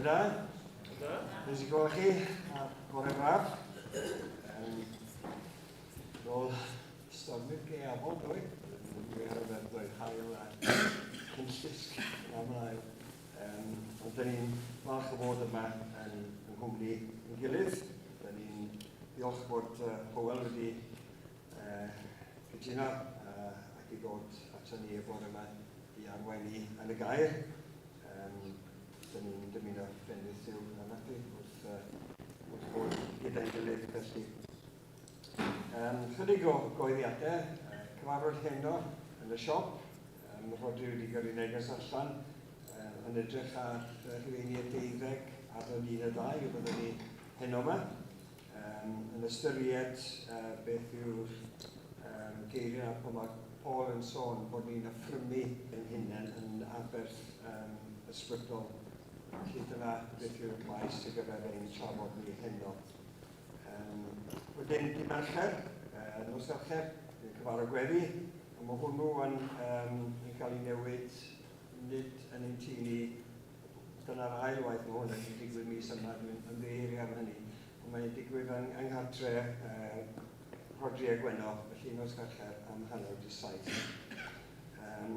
da. Da. Neis i gweld chi, a bore braf. Um, Rôl stormydd gaeafol, dwi. Dwi ar y ferdoedd hael a cynllusg am ymlaen. Um, ond dyn ni'n falch o fod yma yn, yng nghwmni yn gilydd. Dyn ni'n diolch bod uh, Howell wedi uh, cytuno uh, ac i ddod ato ni y bore yma i arwain ni yn y gair. Um, dyn ni'n dymuno bendith Duw arna chi wrth, uh, wrth fod gyda'n gilydd felly. Um, chydig o goeddiadau, uh, cyfarfod heno yn y siop, um, Rhodri wedi gyrru neges allan uh, yn edrych ar uh, Rhufeiniaid deuddeg adnod 1 a 2 y byddwn ni heno yma. Um, yn ystyried uh, beth yw'r um, geiriau yna pan mae Paul yn sôn bod ni'n affrymu ein hunain yn aberth um, ysbrydol. Felly dyna beth yw'r maes ar gyfer ein trafod ni heno. Um, wedyn, di Mercher, uh, nos Fercher, yn cyfarfod gweddi, a mae hwnnw yn, um, yn cael ei newid nid yn ein tŷ ni Dyna'r ail waith mae hwn yn digwydd mis yma, dwi'n ymddiheuri am hynny. Ond mae'n digwydd yng, yng nghartre uh, Rhodri a Gwenno, felly nos Fercher am 7:30. Um,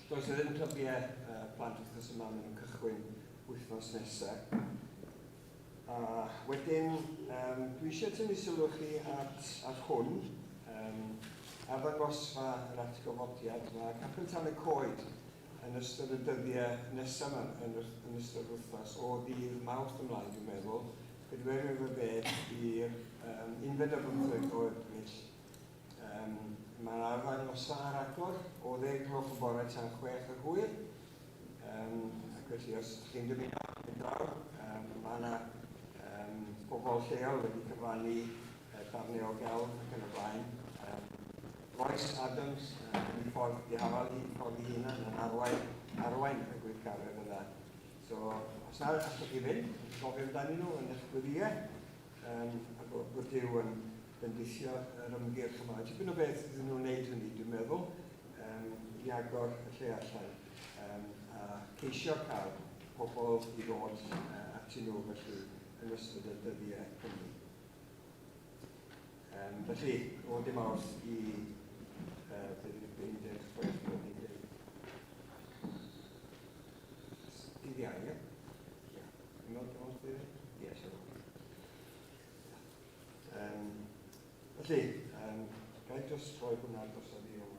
does e ddim clybiau uh, plant wythnos yma, maen nhw'n cychwyn wythnos nesaf. A wedyn, um, dwi eisiau tynnu sylw chi at, at hwn, um, arddangosfa yr atgyfodiad. Mae Capel Tan y Coed yn ystod y dyddiau nesaf yma, yn, yn ystod yr wythnos, o ddydd Mawrth ymlaen, dwi'n meddwl, pedwerydd o ddeg i'r um, unfed ar bymtheg o Ebrill. Um, Mae'r arddangosfa ar agor o ddeg gloch y bore tan chwech yr hwyr. Um, ac felly, os ydych chi'n dymuno mynd draw, um, mae yna um, bobl lleol wedi cyfrannu darnau o gelf ac yn y blaen. Um, Royce Adams yn ei ffordd dihafal hi, ffordd ei hunan yn arwain, arwain y gweithgaredd yna. So, os na allwch chi fynd, gofio amdanyn nhw yn eich gweddiau, um, a bod, bod Duw yn bendithio yr ymgyrch yma. Tipyn o beth iddyn nhw'n wneud hynny, dwi'n meddwl, um, i agor y lle allan um, a ceisio cael pobl i ddod uh, atyn nhw felly yn ystod y dyddiau hynny. Um, felly, o dim awrth i uh, 16 11. Dydd Iau, ie? Ie. Dwi'n meddwl dim ond dydd Iau? Ie, siarad. Um, felly, um, ga i just rhoi hwnna drosodd i o'n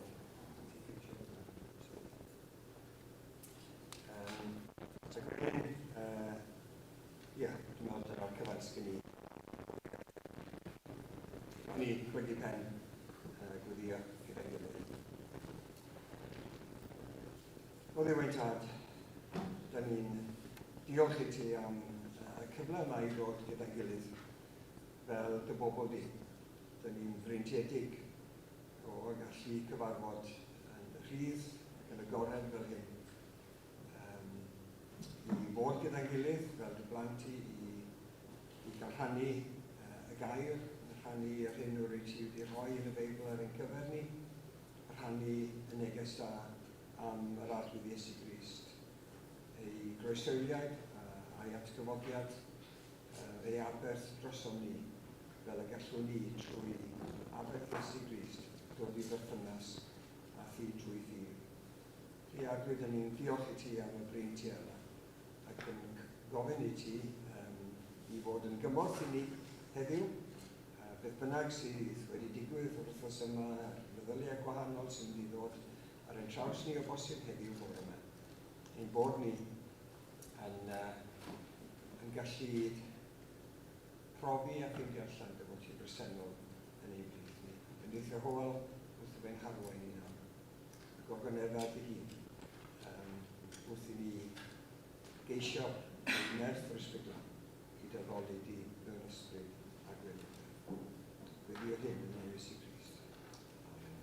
Um, so, wedyn, uh, ie, dwi'n meddwl dyna'r cyfan sgyn i. Ni wedi pen uh, gweddio gyda'n gilydd. O Dduw ein Tad, da ni'n diolch i ti am y cyfle yma i ddod gyda'n gilydd fel dy bobl di. Da ni'n freintiedig o gallu cyfarfod yn rhydd ac yn agored fel hyn. Um, i fod gyda'n gilydd fel dy blant i, i, i gael rhannu uh, y gair, rhannu yr hyn o'r ti wedi rhoi yn y Beibl ar ein cyfer ni, rhannu y neges da am yr Arglwydd Iesu Grist, ei groeshoeliad a'i atgyfodiad, ei aberth drosom ni, fel y gallwn ni trwy aberth Iesu Grist dod i berthynas â thi drwy ffydd. Ti Arglwydd, dyn ni'n diolch i ti am y breintiau yma ac yn gofyn i ti um, i fod yn gymorth i ni heddiw. Uh, beth bynnag sydd wedi digwydd yr wythnos yma, meddyliau gwahanol sy'n mynd i ddod ar ein traws ni o bosib heddiw bore yma. Ein bod ni yn, uh, yn gallu profi a ffeindio allan dy fod ti'n bresennol yn ein plith ni. Bendithio Hywel wrth fe'n harwain ni nawr. Gogonedda dy hun um, wrth i ni geisio nerth yr Ysbryd Glân i dyddoli di mewn ysbryd a gwirionedd. Gweddio hyn yn enw Iesu Grist. Amen.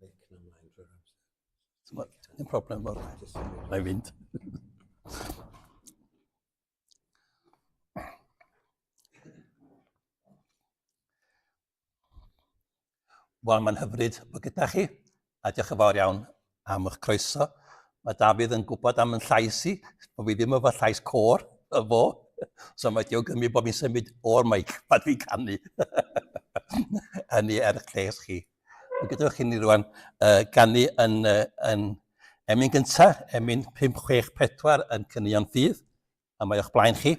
Mic na mlaen drwy'r amser. Dim problem, mor. Na i fynd. Wel, mae'n hyfryd bod gyda chi, a diolch yn fawr iawn am eich croeso. Mae Dafydd yn gwybod am yn llais i, bod fi ddim efo llais côr, y fo. So mae di awgrymu bod fi'n symud o'r meic pan dwi'n canu. Hynny er eich lles chi. Mae gyda chi ni rwan uh, ganu yn, uh, yn emyn gyntaf, emyn 564 yn Cynnion Ffydd, a mae o'ch blaen chi.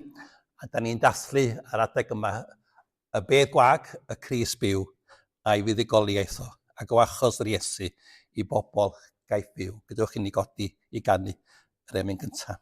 A da ni'n dathlu ar adeg yma y bedd gwag, y Crist byw, a'i fuddugoliaeth o, ac o achos yr Iesu i bobl gaiff fyw. Gadewch i ni godi i ganu yr emyn gyntaf.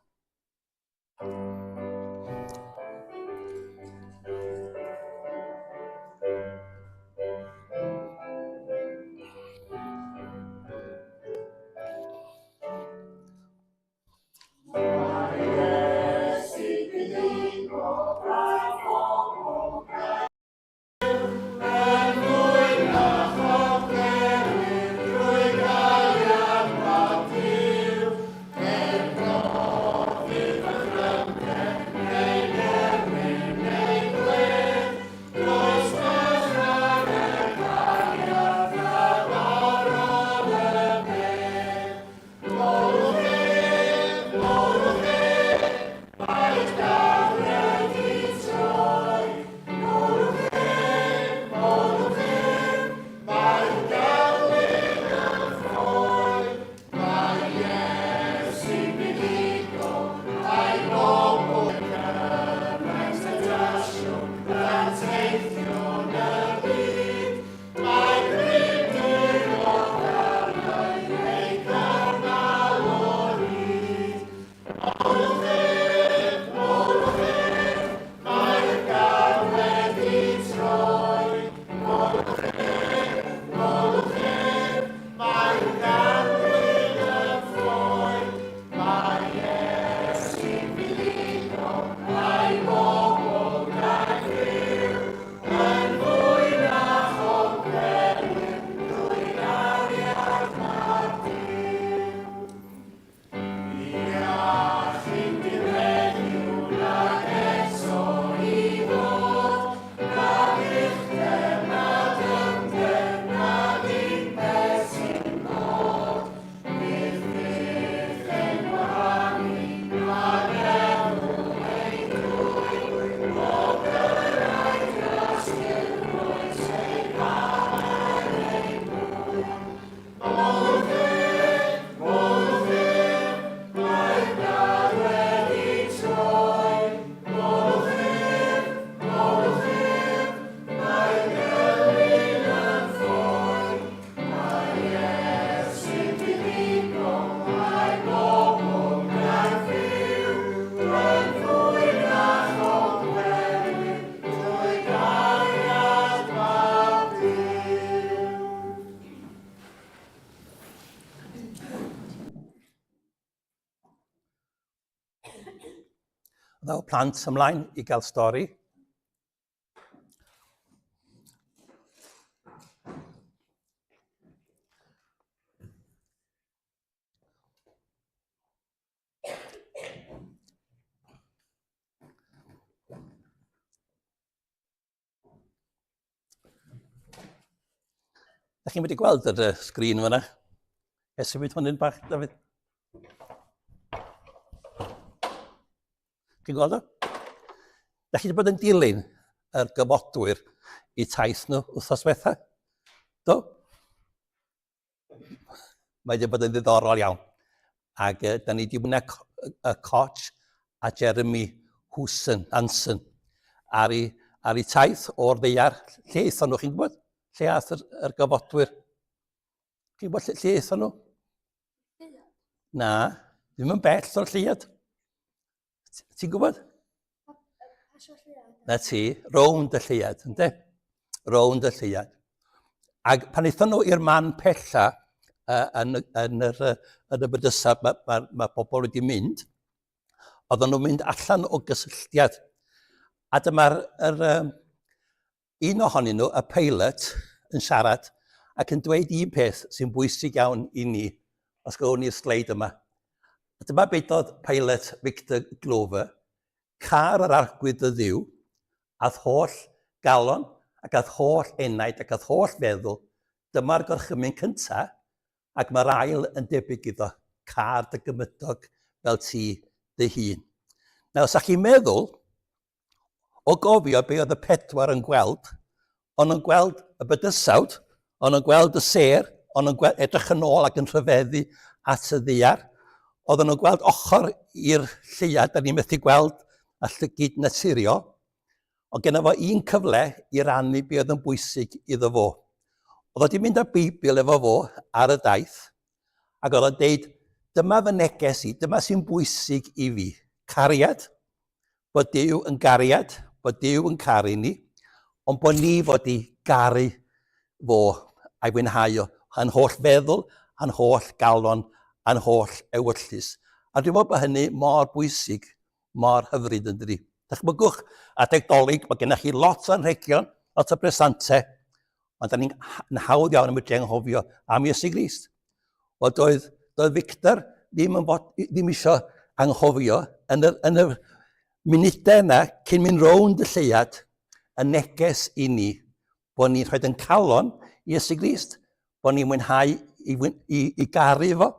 Ddaw plant ymlaen i gael stori. Da chi'n wedi gweld yr uh, sgrin fyna? Es i hwn yn bach, Dafydd? Chi'n gweld o? Da chi wedi bod yn dilyn yr gyfodwyr i taith nhw wythnos diwetha? Do? Mae wedi bod yn ddiddorol iawn. Ac uh, da ni wedi bod y Koch a Jeremy Hewson, Hansen ar ei, ar ei taith o'r ddeiar. Lle aethon nhw, chi'n gwybod? Lle aeth yr, yr gofodwyr? Chi'n gwybod lle, lle aethon nhw? Na, ddim yn bell o'r lleuad. Ti'n gwybod? Na ti, rownd y lleuad, ynddo? Rownd y lleuad. Ac pan aethon nhw i'r man pella uh, yn, yn, yr, yn y bydysad, mae, mae, mae pobl wedi mynd, oedden nhw'n mynd allan o gysylltiad. A dyma'r yr, um, Un ohonyn nhw, y peilot, yn siarad ac yn dweud un peth sy'n bwysig iawn i ni, os gowwn ni'r sleid yma. A dyma bedodd peilot Victor Glover, car yr arglwydd dy ddiw, a'th holl galon ac a'th holl enaid ac a'th holl feddwl. Dyma'r gorchymyn cyntaf, ac mae'r ail yn debyg iddo, car dy gymydog fel ti dy hun. Nawr, sa chi'n meddwl, o gofio be oedd y pedwar yn gweld, o'n nhw'n gweld y bydysawd, o'n nhw'n gweld y sêr, o'n nhw'n gweld, edrych yn ôl ac yn rhyfeddu at y ddaear, oedden nhw'n gweld ochr i'r lleuad, da ni'n methu gweld a llygid naturiol, ond genna fo un cyfle i rannu be oedd yn bwysig iddo fo. Oedd o wedi mynd â Beibl efo fo ar y daith, ac oedd o'n deud, dyma fy neges i, dyma sy'n bwysig i fi. Cariad, bod Duw yn gariad, bod Duw yn caru ni, ond bod ni fod i garu fo a'i fwynhau o, a'n holl feddwl, a'n holl galon, a'n holl ewyllys. A dwi'n meddwl bod hynny mor bwysig, mor hyfryd yn dydi. Dychmygwch adeg Dolig, mae gennych chi lot o anrhegion, lot o bresante, ond da ni'n hawdd iawn am y anghofio am Iesu Grist. Wel, doedd, doedd Victor ddim, yn fod, ddim eisiau anghofio yn y, yn y munudau yna cyn mynd rownd y lleuad y neges i ni bod ni'n rhoi yn calon i Iesu Grist, bod ni'n mwynhau i, i, i garu fo,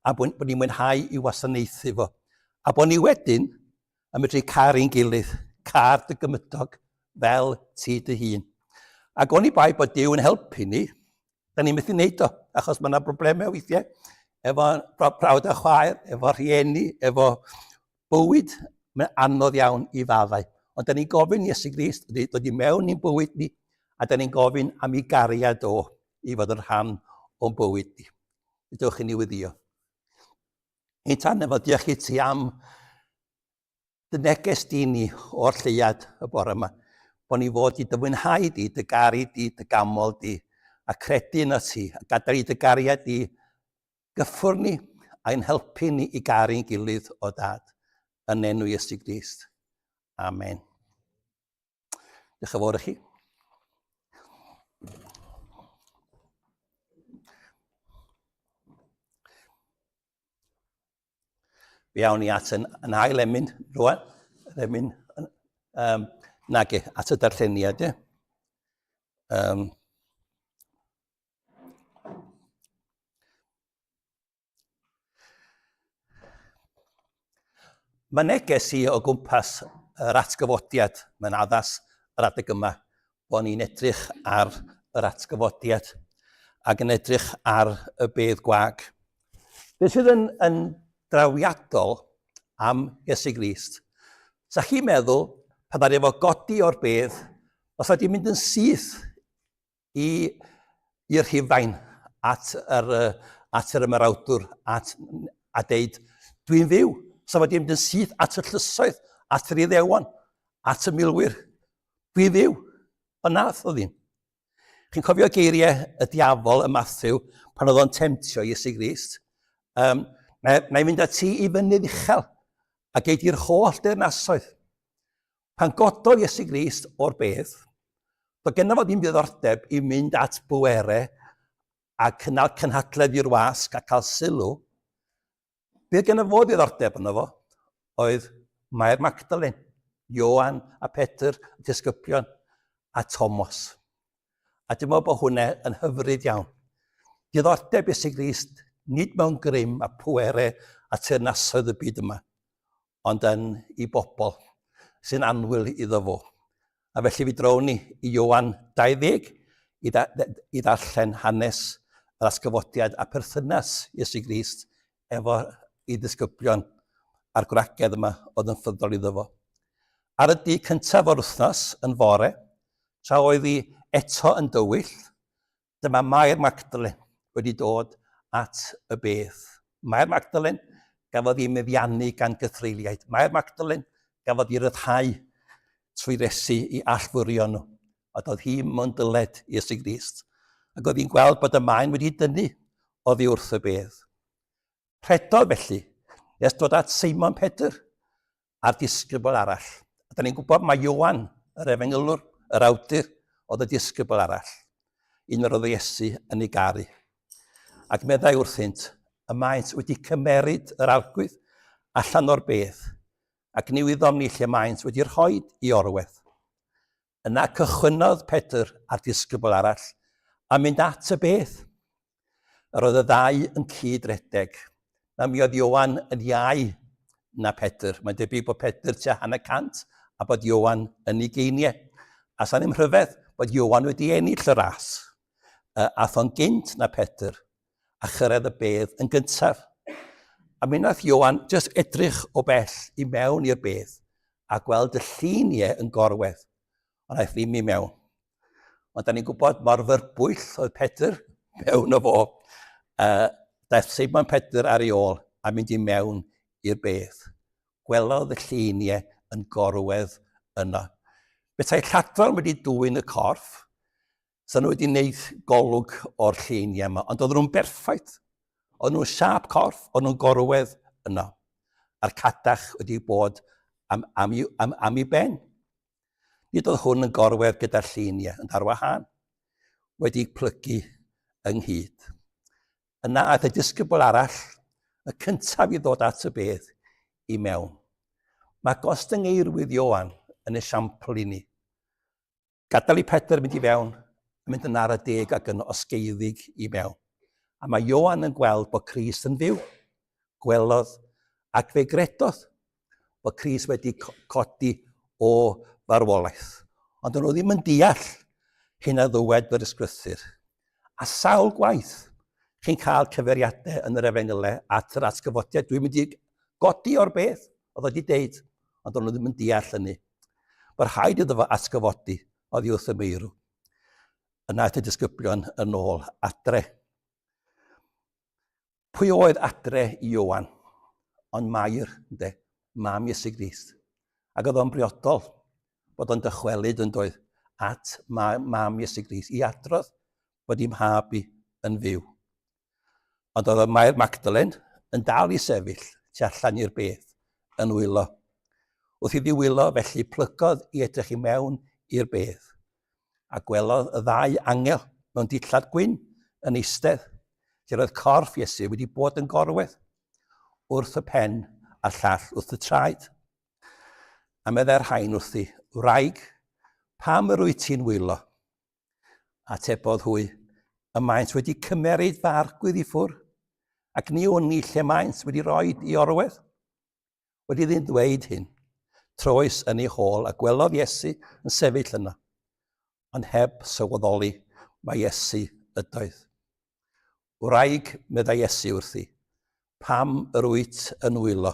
a bod, bod ni'n mwynhau i wasanaethu fo. A bod ni wedyn yn medru caru'n gilydd, car dy gymydog fel ti dy hun. Ac oni bai bod Duw yn helpu ni, da ni'n methu wneud o, achos mae yna broblemau weithiau efo brawd a chwaer, efo rhieni, efo bywyd, mae'n anodd iawn i faddau. Ond da ni'n gofyn Iesu Grist dod i mewn i'n bywyd ni, a da ni'n gofyn am ei gariad o i fod yn rhan o'n bywyd ni. Dewch i ni wyddio. Ein tan efo diolch i ti am dy neges di ni o'r lleuad y bore yma, bod ni fod i dy fwynhau di, dy garu di, dy gamol di, a credu yna ti, a gadael i dy gariad di gyffwrdd ni a'n helpu ni i garu'n gilydd o dad, yn enw Iesu Grist. Amen. Diolch yn fawr i chi. Fe awn ni at yn, yn ail emyn rwan. Yr emyn, um, nage, at y darlleniad, ie. Um, Mae neges i o gwmpas yr atgyfodiad, mae'n addas yr adeg yma, bod ni'n edrych ar yr atgyfodiad ac yn edrych ar y bedd gwag. Beth sydd yn, yn drawiadol am Iesu Grist? Sa chi'n meddwl, pan ddaru fo godi o'r bedd, os wedi mynd yn syth i i'r Rhufain at yr, at yr ymerawdwr at, a deud, dwi'n fyw. So wedi mynd yn syth at y llysoedd, at yr Iddewon, at y milwyr. Dwi'n fyw. Ond nath o ddim. Chi'n cofio geiriau y diafol y Matthew pan oedd o'n temtio Iesu Grist? Um, na, na i fynd â ti i fynydd uchel a gei di'r holl deyrnasoedd. Pan gododd Iesu Grist o'r bedd, doedd genno fo ddim diddordeb i mynd at bwerau a cynnal cynhadledd i'r wasg a cael sylw. Be oedd genno fo ddiddordeb yno fo oedd Mair Magdalen, Ioan a Pedr, y disgyblion, a Thomas. A dwi'n meddwl bod hwnna yn hyfryd iawn. Diddordeb Iesu Grist nid mewn grym a pwerau a teyrnasoedd y byd yma, ond yn i bobl sy'n annwyl iddo fo. A felly fi drown ni i Ioan 20 i, da, i ddarllen hanes yr atgyfodiad a perthynas Iesu Grist efo i ddisgyblion a'r gwragedd yma oedd yn ffyddol iddo fo. Ar y dydd cyntaf o'r wythnos yn fore, tra oedd hi eto yn dywyll, Dyma Mair Magdalen wedi dod at y bedd. Mair Magdalen gafodd ei meddiannu gan gythreuliaid. Mair Magdalen gafodd ei ryddhau trwy resu i allfwrio nhw. A doedd hi mewn dyled i Iesu Grist. Ac oedd hi'n gweld bod y maen wedi dynnu oddi wrth y bedd. Rhedodd felly, nes dod at Seimon Pedr, a'r disgybl arall. A da ni'n gwybod mae Ioan, yr efengylwr, yr awdur, oedd y disgybl arall. Un yr oedd Iesu yn ei garu. Ac meddai wrthynt, y maent wedi cymeryd yr arglwydd allan o'r bedd, ac ni wyddom ni lle maent wedi rhoi i orwedd. Yna cychwynnodd Pedr a'r disgybl arall A mynd at y beth. Yr oedd y ddau yn cyd-redeg. Na mi oedd Ioan yn iau na Pedr. Mae'n debyg bod Pedr tua hanner cant a bod Ioan yn ugeiniau. A sa'n ddim rhyfedd bod Ioan wedi ennill y ras. Ath o'n gynt na Pedr a chyrraedd y bedd yn gyntaf. A mi wnaeth Ioan jyst edrych o bell i mewn i'r bedd a gweld y lliniau yn gorwedd, ond aeth ddim i mewn. Ond da ni'n gwybod mor fyrbwyll oedd Pedr mewn o fo. Daeth Seimon Pedr ar ei ôl a mynd i mewn i'r bedd. Gwelodd y lliniau yn gorwedd yno. Petai lladron wedi dwyn y corff, Sa nhw wedi wneud golwg o'r lleiniau yma, ond oedden nhw'n berffaith. Oedden nhw'n siâp corff, oedden nhw'n gorwedd yno. A'r cadach wedi bod am, am, am, am ei ben. Nid oedd hwn yn gorwedd gyda'r lleiniau, yn ar wahân, wedi plygu ynghyd. Yna aeth y disgybl arall, y cyntaf i ddod at y bedd, i mewn. Mae gostyngeirwydd Ioan yn esiampl i ni. Gadael i Pedr mynd i fewn, yn mynd yn ara deg ac yn osgeiddig i mewn. A mae Ioan yn gweld bod Crist yn fyw. Gwelodd ac fe gredodd bod Crist wedi codi o farwolaeth. Ond nhw ddim yn deall hyn a ddywed yr ysgrythur. A sawl gwaith chi'n cael cyfeiriadau yn yr efengylau at yr atgyfodiad. Dwi'n mynd i godi o'r beth oedd wedi deud, ond o'n nhw ddim yn deall hynny. Mae rhaid iddo fo atgyfodi oddi wrth y meirw. Yna aeth y disgyblion yn ôl adre. Pwy oedd adre i Ioan? Ond Mair, ynde, mam Iesu Grist. Ac oedd o'n briodol bod o'n dychwelyd yn doedd at mam Iesu Grist i adrodd bod ei mhab i yn fyw. Ond oedd Mair Magdalen yn dal i sefyll tu allan i'r bedd yn wylo. Wrth iddi wylo, felly plygodd i edrych i mewn i'r bedd, a gwelodd y ddau angel mewn dillad gwyn yn eistedd, lle roedd corff Iesu wedi bod yn gorwedd, wrth y pen a'r llall wrth y traed. A meddai'r rhain wrthi, Wraig, pam yr wyt ti'n wylo? Atebodd hwy, Y maent wedi cymeryd fy arglwydd i ffwr, ac ni wn i lle maent wedi rhoi i orwedd. Wedi iddynt ddweud hyn, troes yn ei hôl a gwelodd Iesu yn sefyll yno, ond heb sylweddoli mai Iesu ydoedd. Wraig, meddai Iesu wrthi, pam yr wyt yn wylo?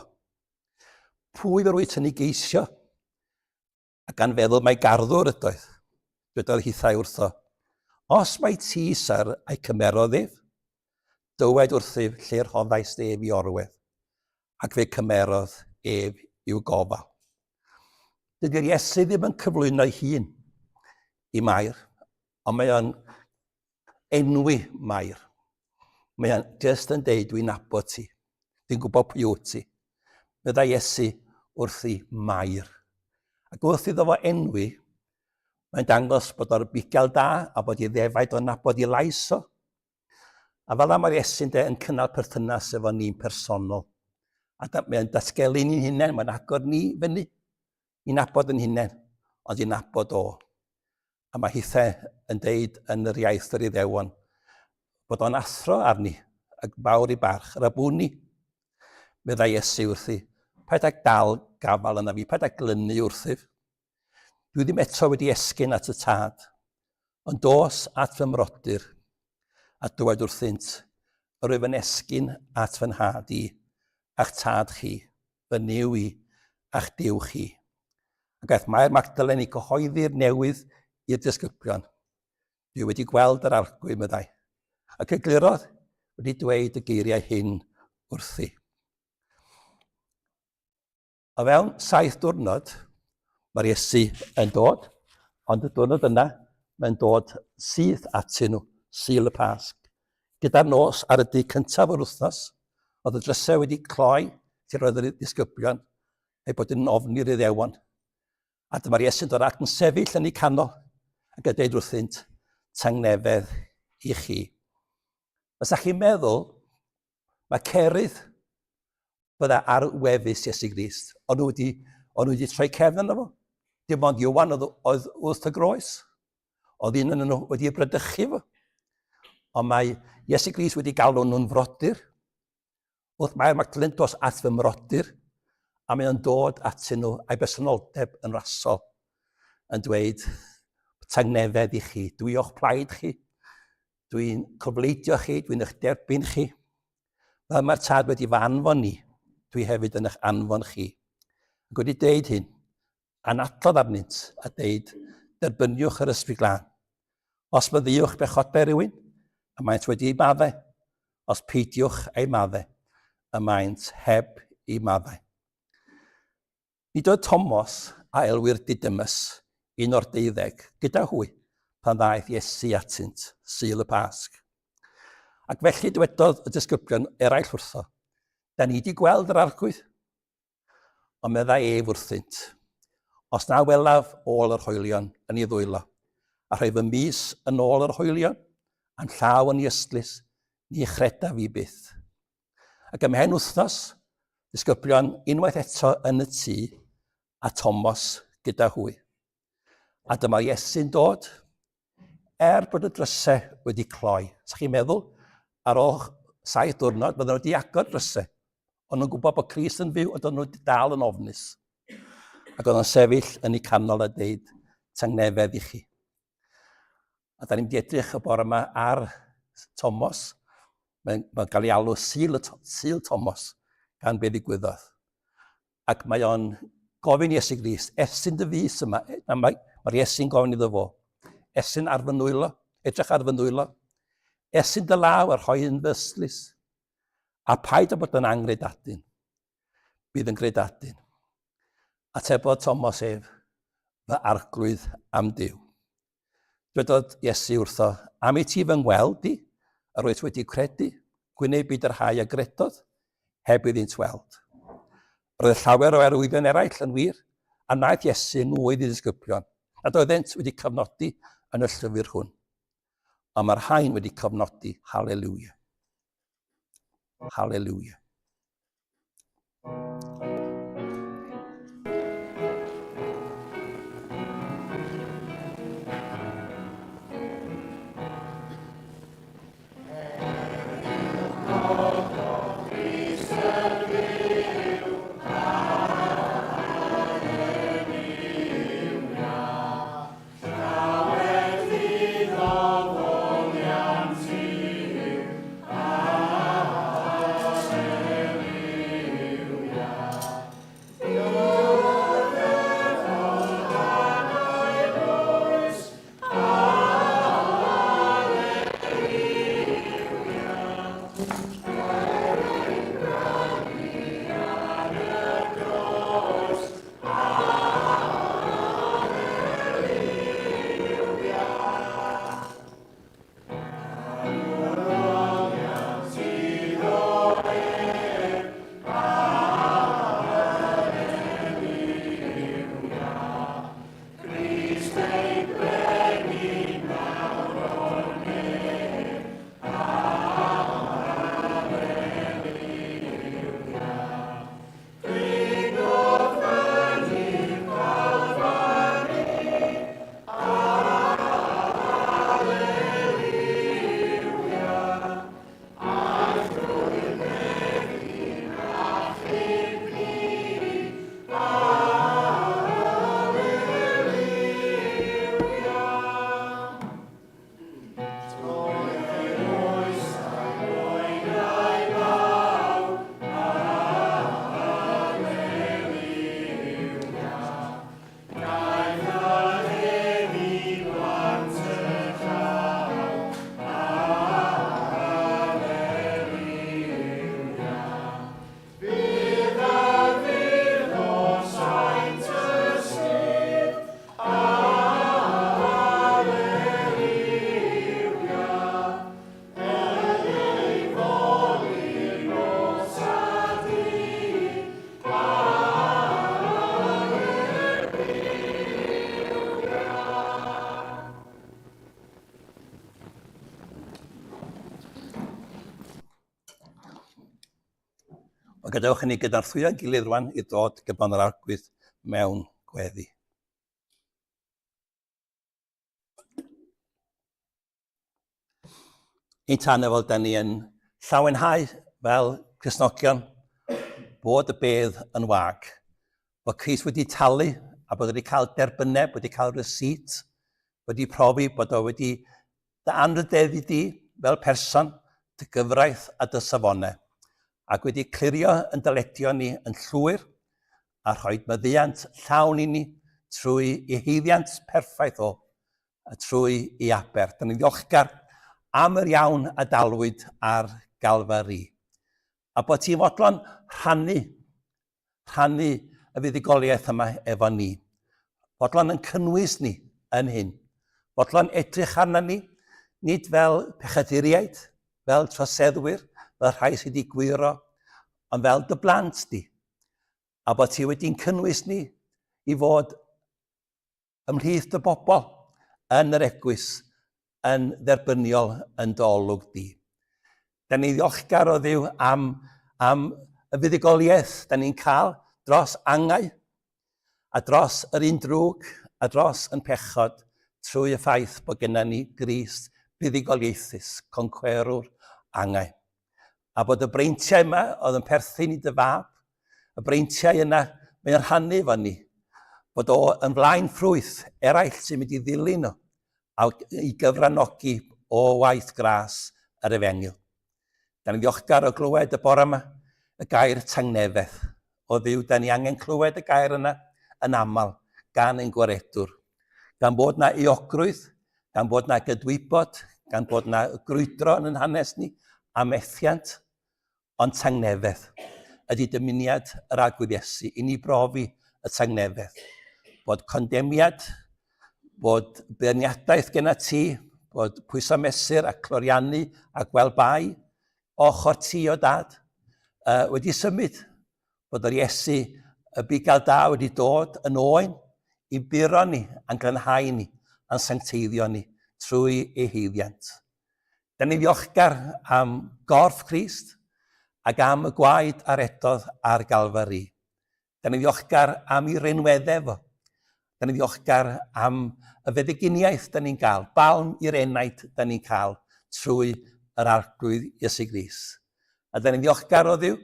Pwy yr wyt yn ei geisio? A gan feddwl mai garddwr ydoedd, dwedodd hithau wrtho, Os mai ti, syr, a'i cymerodd ef, dywed wrthyf lle rhoddaist ef i orwedd, ac fe cymerodd ef i'w gofal. Dydy'r Iesu ddim yn cyflwyno'i hun i Mair, ond mae o'n enwi Mair. Mae o'n just yn deud, dwi'n nabod ti. Dwi'n gwybod pwy wyt ti. Meddai Iesu wrthi Mair. Ac wrth iddo fo enwi, mae'n dangos bod o'r bugail da a bod ei ddefaid o'n nabod i lais o. A fel yna mae'r Iesu'n de yn cynnal perthynas efo ni'n personol. A da, mae'n datgelu ni'n hunain, mae'n agor ni fyny i nabod yn hunain, ond i nabod o. A mae hithe yn deud yn yr iaith yr Iddewon bod o'n athro arni, ac fawr i barch, Rabwni. Meddai Iesu wrthi, paid ag dal gafael yna fi, paid ag glynu wrthyf. Dwi ddim eto wedi esgyn at y tad, ond dos at fy mrodyr, a dywed wrthynt, yr wyf yn esgyn at fy nhad i, a'ch tad chi, fy Nuw i, a'ch Duw chi. Ac aeth Mair Magdalen i gyhoeddi'r newydd i'r disgyblion. Dwi wedi gweld yr arglwydd, meddai. Ac eglurodd wedi dweud y geiriau hyn wrthi. O fewn saith diwrnod, mae'r Iesu yn dod, ond y diwrnod yna, mae'n dod syth atyn nhw, Sul y Pasg. Gyda'r nos ar y dydd cyntaf o'r wythnos, oedd y drysau wedi cloi lle roedd y disgyblion eu bod yn ofni'r Iddewon. A dyma'r Iesu'n dod ac yn sefyll yn eu canol ac yn dweud wrthynt, tangnefedd i chi. Fysa chi'n meddwl, mae cerydd bydda ar wefus Iesu Grist, ond nhw wedi, ond nhw wedi troi cefn arno fo. Dim ond Iowan oedd, oedd wrth y groes. Oedd un yn nhw wedi ei brydychu fo. Ond mae Iesu Grist wedi galw nhw'n frodyr. Wrth Mair Magdalen dos at fy mrodyr, a mae o'n dod atyn nhw a'i bersonolldeb yn rasol, yn dweud, tangnefedd i chi, dwi o'ch plaid chi, dwi'n cofleidio chi, dwi'n eich derbyn chi. Fel mae'r tad wedi fy anfon ni, dwi hefyd yn eich anfon chi. Ac wedi deud hyn, anadlodd arnynt a deud, derbyniwch yr ysbryd glân. Os maddeuwch bechodau rhywun, y maent wedi ei maddau. Os peidiwch ei maddau, y maent heb ei maddau. Nid oedd Tomos, a elwir Didymus, un o'r deuddeg, gyda hwy, pan ddaeth Iesu atynt, Sul y Pasg. Ac felly dywedodd y disgyblion eraill wrtho, Da ni wedi gweld yr arglwydd. Ond meddai ef wrthynt, Os na welaf ôl yr hoelion yn ei ddwylo, a rhoi fy mys yn ôl yr hoelion, a'm llaw yn ei ystlys, ni chredaf fi byth. Ac ymhen wythnos, disgyblion unwaith eto yn y tŷ, a Tomos gyda hwy. A dyma Iesu'n dod, er bod y drysau wedi cloi. Sa chi'n meddwl, ar ôl saith diwrnod, bydden nhw wedi agor drysau. Ond nhw'n gwybod bod Crist yn fyw, ond nhw wedi dal yn ofnus. Ac oedd o'n sefyll yn eu canol a deud, tangnefedd i chi. A da ni'n mynd i edrych y bore yma ar Tomos. Mae'n mae cael ei alw Sul, Sul Tomos gan be ddigwyddodd. Ac mae o'n gofyn i Iesu Grist, estyn dy fys yma. A mae, mae'r Iesu'n gofyn iddo fo, estyn ar fy nwylo, edrych ar fy nwylo, estyn dy law a rhoi yn fy ystlys. A paid â bod yn angredadun. Bydd yn gredadun. Atebodd Thomas ef, fy arglwydd am Duw. Dwedodd Iesu wrtho, Am i ti fy ngweld i, yr wyt wedi credu, gwyneb byd y rhai a gredodd, heb iddynt weld. Roedd llawer o arwyddion eraill yn wir, a wnaeth Iesu yn ngwydd i ddisgyblion, nad oeddent wedi cofnodi yn y llyfr hwn. Ond mae'r rhain wedi cofnodi, haleluia. Haleluia. Wel, gadewch i ni gynorthwyo'n gilydd rwan i ddod gyfan yr arglwydd mewn gweddi. Ein tan efo, da ni yn llawenhau fel Cristnogion bod y bedd yn wag. Bod Crist wedi talu a bod wedi cael derbynneb, wedi cael receipt, wedi profi bod o wedi dy anrhydeddu di fel person, dy gyfraith a dy safonau, ac wedi clirio yn dyledion ni yn llwyr a rhoi maddeuant llawn i ni trwy ei haeddiant perffaith o a trwy ei aber. Da ni'n ddiolchgar am yr iawn a dalwyd ar Galfari. A bod ti'n fodlon rhannu, rhannu y fuddugoliaeth yma efo ni. Fodlon yn cynnwys ni yn hyn. Fodlon edrych arna ni, nid fel pechaduriaid, fel troseddwyr, fel rhai sydd wedi gwyro, ond fel dy blant di. A bod ti wedi'n cynnwys ni i fod ymhlith dy bobl yn yr eglwys yn dderbyniol yn dy olwg di. Da ni'n ddiolchgar o Dduw am, am y fuddugoliaeth da ni'n cael dros angau a dros yr un drwg a dros yn pechod trwy y ffaith bod gennym ni Grist buddugoliaethus, concwerwr angau. A bod y breintiau yma oedd yn perthyn i dy fab, y breintiau yna, mae'n rhannu efo ni, bod o yn flaen ffrwyth eraill sy'n mynd i ddilyn o a i gyfranogi o waith gras yr efengyl. Da ni'n ddiolchgar o glywed y bore yma y gair tangnefedd. O Dduw, da ni angen clywed y gair yna yn aml gan ein gwaredwr. Gan bod na euogrwydd, gan bod na gydwybod, gan bod na grwydro yn yn hanes ni, a methiant, ond tangnefedd ydy dymuniad yr Arglwydd Iesu i ni brofi y tangnefedd. Bod condemiad, bod beirniadaeth genna ti, bod pwyso mesur a cloriannu a gweld bai ochr ti o dad, uh, wedi symud, bod yr Iesu y bugail da wedi dod yn oen i buro ni, a'n glanhau ni, a'n sancteiddio ni trwy ei heiddiant. Da ni'n ddiolchgar am gorff Crist ac am y gwaed a redodd ar Galfari. Da ni'n ddiolchgar am ei rinweddau fo. Da ni'n ddiolchgar am y feddyginiaeth da ni'n gael, balm i'r enaid da ni'n cael trwy yr Arglwydd Iesu Grist. A da ni'n ddiolchgar o Dduw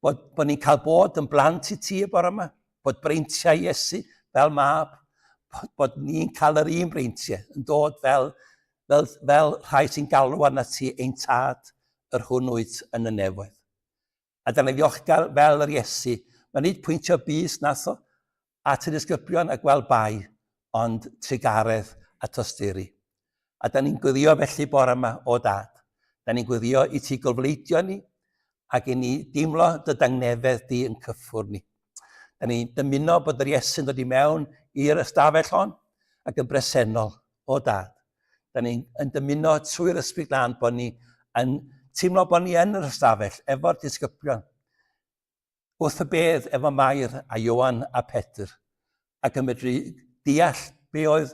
bod, bod ni'n cael bod yn blant i ti y bore yma, bod breintiau Iesu fel mab, bod, bod ni'n cael yr un breintiau yn dod fel, fel, fel rhai sy'n galw arna ti ein tad yr hwn wyt yn y nefoedd. A da ni'n ddiolchgar fel yr Iesu, mae nid pwyntio bys nath o at y disgyblion a gweld bai, ond trugaredd a tosturi. A da ni'n gweddio felly bore yma o dad. Da ni'n gweddio i ti gofleidio ni ac i ni deimlo dy dangnefedd di yn cyffwrdd ni. Da ni'n dymuno bod yr Iesu'n dod i mewn i'r ystafell hon ac yn bresennol o dad. Da ni'n yn dymuno trwy'r Ysbryd Glân bod ni yn teimlo bod ni yn yr ystafell efo'r disgyblion wrth y bedd efo Mair a Ioan a Pedr ac yn medru deall be oedd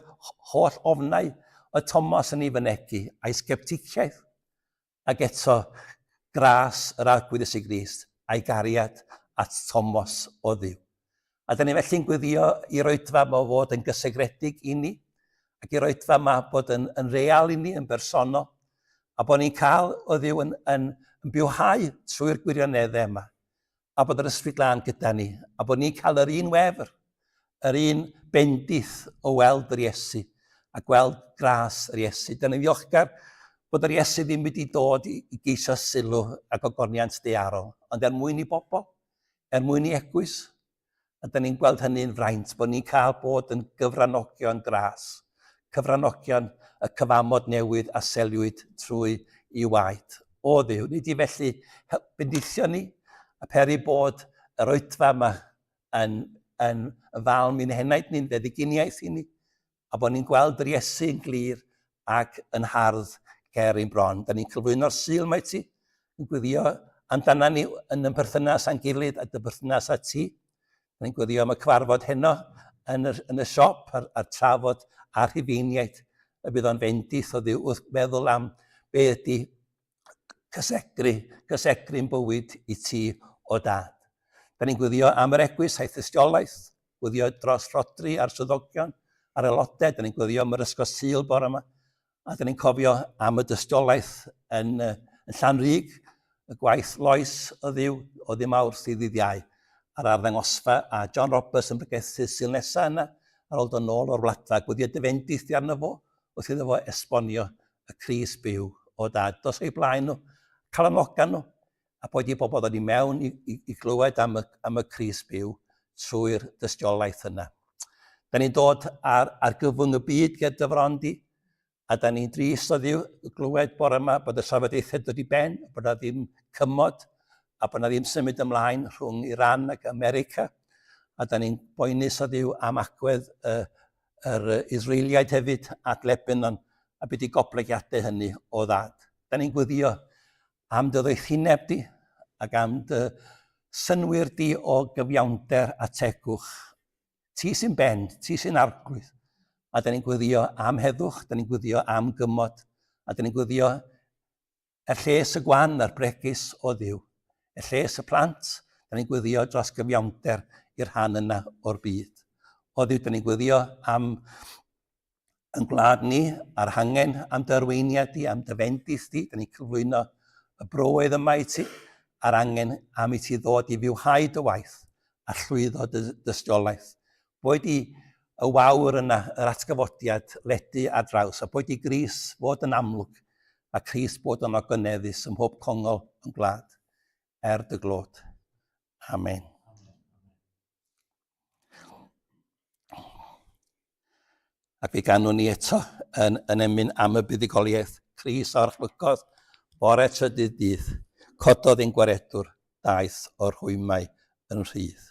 holl ofnau oedd Thomas yn ei fynegi a'i sgepticiaeth ac eto gras yr Arglwydd Iesu Grist a'i gariad at Thomas o Dduw. A da ni felly'n gweddio i'r oedfa yma fod yn gysegredig i ni, ac i'r oedfa yma bod yn, yn real i ni, yn bersonol, a bod ni'n cael o Dduw yn, yn, yn bywhau trwy'r gwirioneddau yma. a bod yr Ysbryd Glân gyda ni, a bod ni'n cael yr un wefr, yr un bendith o weld yr Iesu, a gweld gras yr Iesu. Dyna ni'n ddiolchgar bod yr Iesu ddim wedi dod i, i geisio sylw a gogoniant daearol, ond er mwyn i bobl, er mwyn i eglwys, A da ni'n gweld hynny'n fraint, bod ni'n cael bod yn gyfranogion gras, cyfranogion y cyfamod newydd a seliwyd trwy i waed. O Dduw, nid i felly bendithio ni, a peri bod yr oedfa yma yn, yn, yn falm i'n henaid ni'n feddyginiaeth i ni, a bod ni'n gweld yr Iesu yn glir ac yn hardd ger ein bron. Da ni'n cyflwyno'r Sul mae ti, yn gweddio amdana ni yn yn perthynas â'n gilydd a dy berthynas â ti. Da ni'n gweddio am y cyfarfod heno yn y, yn y siop a'r, a'r trafod a'r rhufeiniaid y bydd o'n fendith o Dduw wrth meddwl am be ydy cysegru, cysegru'n bywyd i ti o dad. Da ni'n gweddio am yr eglwys a'i thystiolaeth, gweddio dros Rhodri a'r swyddogion a'r aelodau, da ni'n gweddio am yr ysgol Sul bore yma. A dyn ni'n cofio am y dystiolaeth yn, yn Llanrug, y gwaith loes o ddiw, o ddim awr sydd ddydd Iau, a'r arddangosfa a John Roberts yn pregethu Sul nesa yna, ar ôl dod nôl o'r wladfa, gwyddio dy fendith di arno fo, wrth iddo fo esbonio y Crist byw o dad. Dos o'i blaen nhw, calanoga nhw, a boed i bobl ddod i mewn i, i, i glywed am y, am y Crist byw trwy'r dystiolaeth yna. Da ni'n dod ar, ar gyfwng y byd ger dy fron di, a da ni'n drist o ddiw glywed bore yma bod y trafodaethau dod i ben, bod yna ddim cymod, a bod yna ddim symud ymlaen rhwng Iran ac America, a da ni'n boenus o ddiw am agwedd y, yr Israeliaid hefyd at Lebanon, a beth i goblygiadau hynny o ddad. Da ni'n gweddio am dy ddoethineb di ac am dy synnwyr di o gyfiawnder a tegwch. Ti sy'n ben, ti sy'n arglwydd. A da ni'n gweddio am heddwch, da ni'n gweddio am gymod, a da ni'n gweddio er lles y gwan a'r bregus o Dduw, er lles y plant, da ni'n gweddio dros gyfiawnder i'r rhan yna o'r byd. O Dduw, da ni'n gweddio am yn gwlad ni a'r hangen am dy arweiniad di, am dy fendith di. Da ni'n cyflwyno y broedd yma i ti a'r angen am i ti ddod i fywhau dy waith a llwyddo dy dystiolaeth. Boed i y wawr yna, yr atgyfodiad, ledu ar draws, a boed i Gris fod yn amlwg, a Cris bod yn ogoneddus ym mhob congol yn gwlad, er dy glod. Amen. Ac fe ganwn ni eto yn, yn emyn am y buddugoliaeth. Cris a orchfygodd bore trydydd dydd, cododd ein gwaredwr, daeth o'r rhwymau yn rhydd.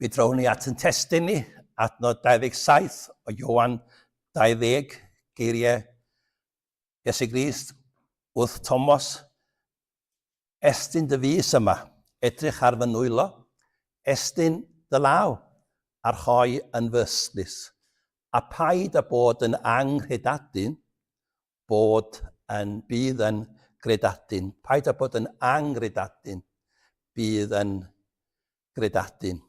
Mi drown ni at yn testun ni adnod 27 o Ioan 20, geiriau Iesu Grist wrth Tomos, Estyn dy fys yma, edrych ar fy nwylo, estyn dy law a rhoi yn fy ystlys, a phaid â bod yn anghredadun, bod yn, bydd yn gredadun. Paid â bod yn anghredadun, bydd yn gredadun.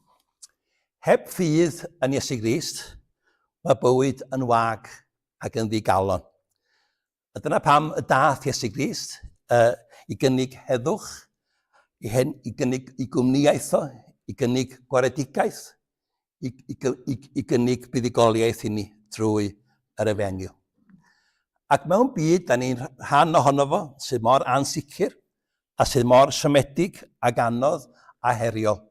Heb ffydd yn Iesu Grist, mae bywyd yn wag ac yn ddigalon. A dyna pam y dath Iesu Grist uh, i gynnig heddwch, i, hen, i gynnig i gwmnïaeth o, i gynnig gwaredigaeth, i, i, i, i gynnig buddugoliaeth i ni drwy yr efengyl. Ac mewn byd, da ni'n rhan ohono fo, sydd mor ansicr, a sydd mor siomedig ac anodd a heriol.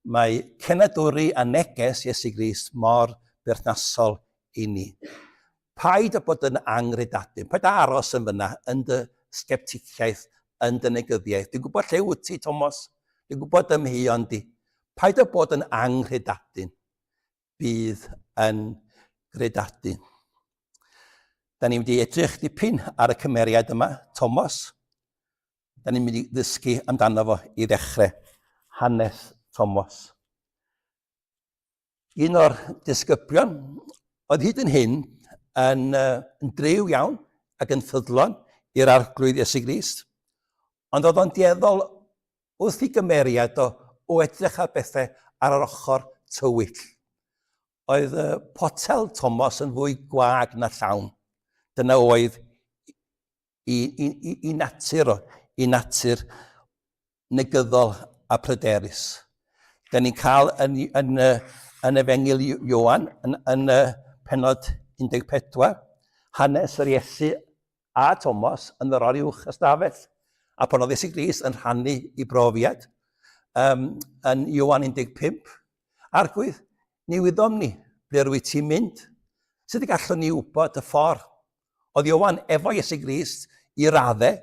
Mae cenadwri a neges Iesu Grist mor berthnasol i ni. Paid â bod yn anghredadun, paid â aros yn fyna yn dy sgepticiaeth, yn dy negyddiaeth. Dwi'n gwybod lle wyt ti, Thomas. Dwi'n gwybod ymheuon di. Paid â bod yn anghredadun. Bydd yn gredadun. Da ni'n mynd i edrych dipyn ar y cymeriad yma, Thomas. Da ni'n mynd i ddysgu amdano fo i ddechrau. Hanes Thomas. Un o'r disgyblion oedd hyd yn hyn yn, uh, yn driw iawn ac yn ffyddlon i'r arglwydd Iesu Grist, ond oedd o'n dueddol wrth i gymeriad o, o edrych ar bethau ar yr ochr tywyll. Oedd uh, potel Thomas yn fwy gwag na llawn. Dyna oedd i, i, i, i natur o, i natur negyddol a pryderus. Da ni'n cael yn, yn, yn Efengyl Ioan, yn, yn penod 14, hanes yr Iesu a Thomas yn yr oruwch ystafell, a pan oedd Iesu Grist yn rhannu i brofiad, um, yn Ioan 15, Arglwydd, ni wyddom ni ble rwy ti'n mynd. Sut y gallwn ni wybod y ffordd? Oedd Ioan efo Iesu Grist i raddau.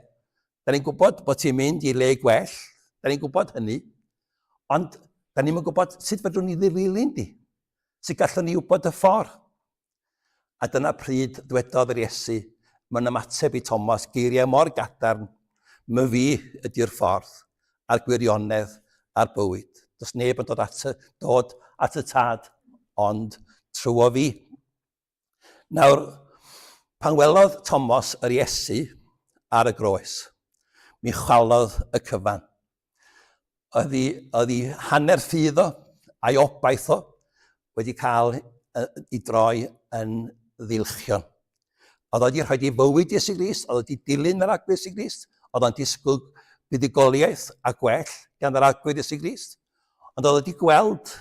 Da ni'n gwybod bod ti'n mynd i le gwell. Da ni'n gwybod hynny. Ond da ni'n gwybod sut fedrwn ni ddilyn di. Sut gallwn ni wybod y ffordd. A dyna pryd dwedodd yr Iesu mewn ymateb i Thomas geiriau mor gadarn, my fi ydy'r ffordd a'r gwirionedd a'r bywyd. Does neb yn dod at y, dod at y tad ond trwy fi. Nawr, pan welodd Tomos yr Iesu ar y groes, mi chwalodd y cyfan. Oedd hi, oedd hi hanner ffydd o, a'i obaith o, wedi cael i droi yn ddilchion. Oedd wedi rhoi ei fywyd Iesu Grist, oedd wedi dilyn yr Arglwydd Iesu Grist, oedd o'n disgwyl buddugoliaeth a gwell gan yr Arglwydd Iesu Grist, ond oedd wedi gweld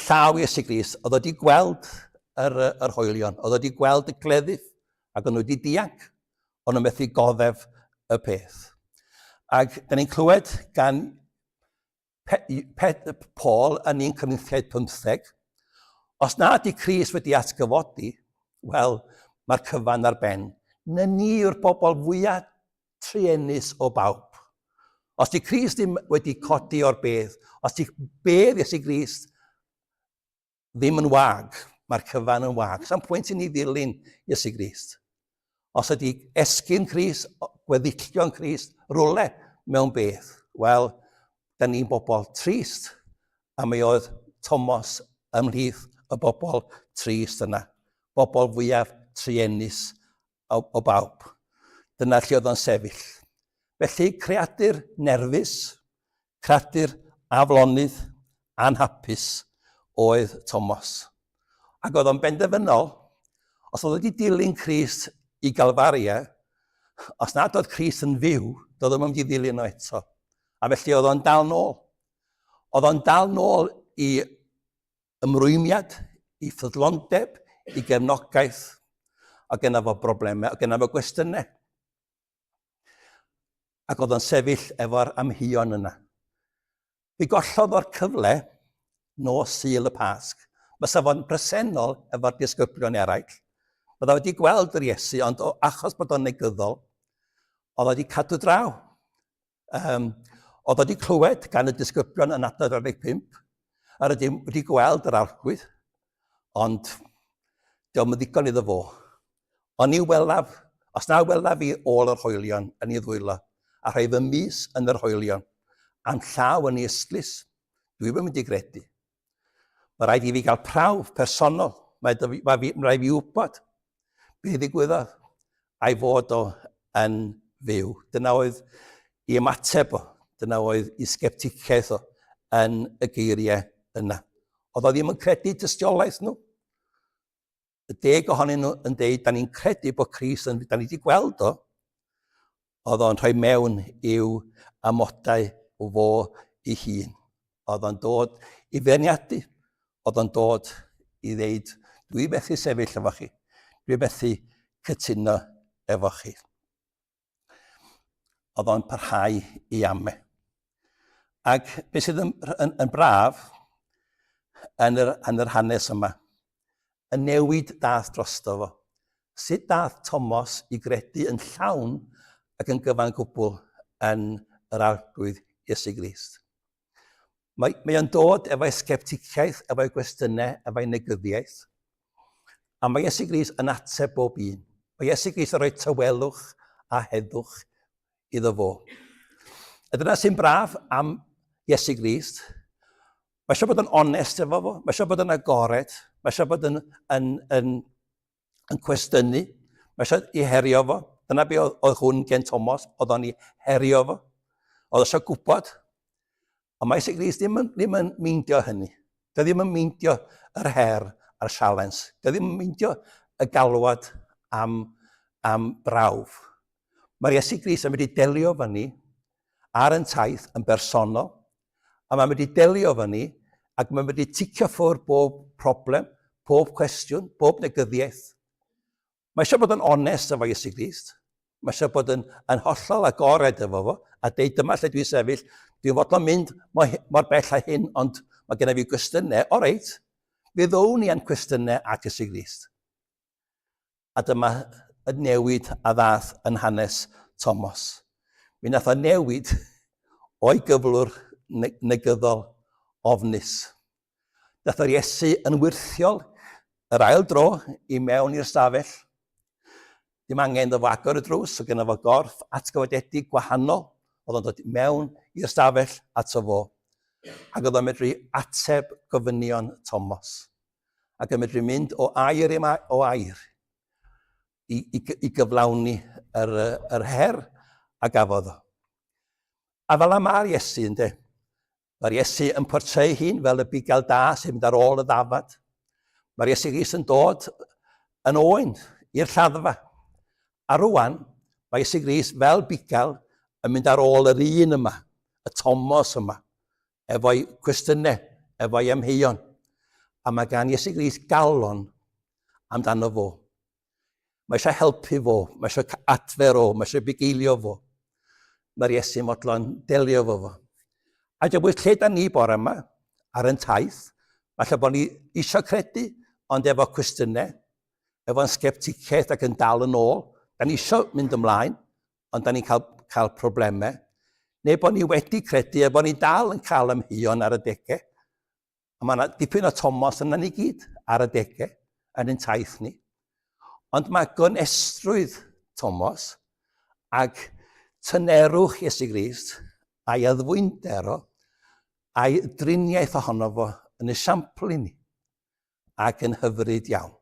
llaw Iesu Grist, oedd wedi gweld yr, yr hoelion, oedd wedi gweld y cleddyf, ac o'n nhw wedi dianc, o'n nhw'n methu goddef y peth. Ac da ni'n clywed gan Pe, Pe, Paul yn 1 Corinthiaid 15, os na di Crist wedi atgyfodi, wel, mae'r cyfan ar ben. Na ni yw'r bobl fwyaf truenus o bawb. Os di Crist ddim wedi codi o'r bedd, os di bedd Iesu Grist ddim yn wag, mae'r cyfan yn wag. Sa'n pwynt i ni ddilyn Iesu Grist. Os ydy esgyn Crist, gweddillion Crist, rwle mewn bedd, wel, da ni'n bobl trist. A mi oedd Thomas ymhlith y bobl trist yna. Bobl fwyaf truenus o, o bawb. Dyna lle oedd o'n sefyll. Felly, creadur nerfus, creadur aflonydd, anhapus oedd Thomas. Ac oedd o'n benderfynol, os oedd wedi dilyn Crist i Galfaria, os nad oedd Crist yn fyw, doedd o'n mynd i ddilyn o eto. A felly oedd o'n dal nôl. Oedd o'n dal nôl i ymrwymiad, i ffyddlondeb, i gefnogaeth, a gyna fo broblemau, a gyna fo gwestiynau. Ac oedd o'n sefyll efo'r amheuon yna. Mi gollodd o'r cyfle nos Sul y Pasg. Fysa fo'n bresennol efo'r disgyblion eraill. Bydda wedi gweld yr Iesu, ond o achos bod o'n negyddol, oedd wedi cadw draw. Um, oedd wedi clywed gan y disgyblion yn adnod 25, A rydym wedi gweld yr arglwydd, ond diolch yn ddigon iddo fo. Ond ni welaf, os na welaf fi ôl yr hoelion yn ei ddwylo, a rhoi fy mys yn yr hoelion, a'm llaw yn ei ystlys, dwi ddim yn mynd i gredu. Mae rhaid i fi gael prawf personol. Mae, mae, fi, mae rhaid fi wybod be ddigwyddodd a'i fod o yn fyw. Dyna oedd i ymateb o. Dyna oedd i sgepticiaeth o yn y geiriau yna. Oedd o ddim yn credu tystiolaeth nhw. Y deg ohonyn nhw yn deud, da ni'n credu bod Crist yn, da ni wedi gweld o, oedd o'n rhoi mewn i'w amodau o fo ei hun. Oedd o'n dod i feirniadu, oedd o'n dod i ddeud, dwi methu sefyll efo chi, dwi methu cytuno efo chi. Oedd o'n parhau i ame. Ac beth sydd yn, yn, yn braf yn yr, yn yr hanes yma, y newid dath drosto fo. Sut dath Thomas i gredu yn llawn ac yn gyfan gwbl yn yr Arglwydd Iesu Grist. Mae, mae o'n dod efo'i sgepticiaeth, efo'i gwestiynau, efo'i negyddiaeth. A mae Iesu Grist yn ateb bob un. Mae Iesu Grist yn rhoi tawelwch a heddwch iddo fo. A dyna sy'n braf am Iesu Grist. Mae eisiau bod yn onest efo fo, mae eisiau bod yn agored, mae eisiau bod yn, yn, yn, yn cwestiynu, mae eisiau i herio fo. Dyna be oedd, oedd hwn gen Thomas, oedd o'n i herio fo. Oedd eisiau gwybod. Ond mae Iesu Grist ddim yn, ddim yn meindio hynny. Dio ddim yn meindio yr her a'r sialens. Dio ddim yn meindio y galwad am, am brawf. Mae'r Iesu Grist yn mynd i delio fyny ar yn taith yn bersonol, a mae'n mynd i delio fyny ac mae'n mynd i ticio ffwrdd bob problem, pob cwestiwn, bob negyddiaeth. Mae eisiau bod yn onest efo Iesu Grist. Mae eisiau bod yn, yn hollol agored efo fo a deud dyma lle dwi'n sefyll. Dwi'n fodlon mynd mor, mor bell â hyn, ond mae gennym fi gwestiynau. O reit, fe ddown ni â'n cwestiynau at Iesu Grist. A dyma y newid a ddath yn hanes Thomas. Mi nath o newid o'i gyflwr negyddol ofnus. Dath yr Iesu yn wyrthiol yr ail dro i mewn i'r stafell. Dim angen iddo fo agor y drws, oedd genno fo gorff atgyfodedig gwahanol. Oedd o'n dod mewn i'r stafell ato fo. Ac oedd o'n medru ateb gofynion Thomas. Ac yn medru mynd o air i o air i, i, i gyflawni yr, yr her a gafodd o. A fel y mae'r Iesu, ynddo, Mae'r Iesu yn portreu hun fel y bugail da sy'n mynd ar ôl y ddafad. Mae'r Iesu Grist yn dod yn oen i'r lladdfa. A rwan, mae Iesu Grist fel bugail yn mynd ar ôl yr un yma, y Tomos yma, efo'i cwestiynau, efo'i amheuon. A mae gan Iesu Grist galon amdano fo. Mae eisiau helpu fo, mae eisiau adfer o, mae eisiau bugeilio fo. Mae'r Iesu modlon delio fo fo. A dywed bwys lle da ni bore yma, ar yn taith, falle bod ni eisiau credu, ond efo cwestiynau, efo'n sgepticiaeth ac yn dal yn ôl. Da ni eisiau mynd ymlaen, ond da ni'n cael, cael problemau. Neu bod ni wedi credu a bod ni dal yn cael ymheuon ar y degau. A mae yna dipyn o Tomos yna ni gyd ar adegau yn ein taith ni. Ond mae gonestrwydd Tomos ac tynerwch Iesu Grist a'i addfwynder o a'i driniaeth ohono fo yn esiampl i ni ac yn hyfryd iawn.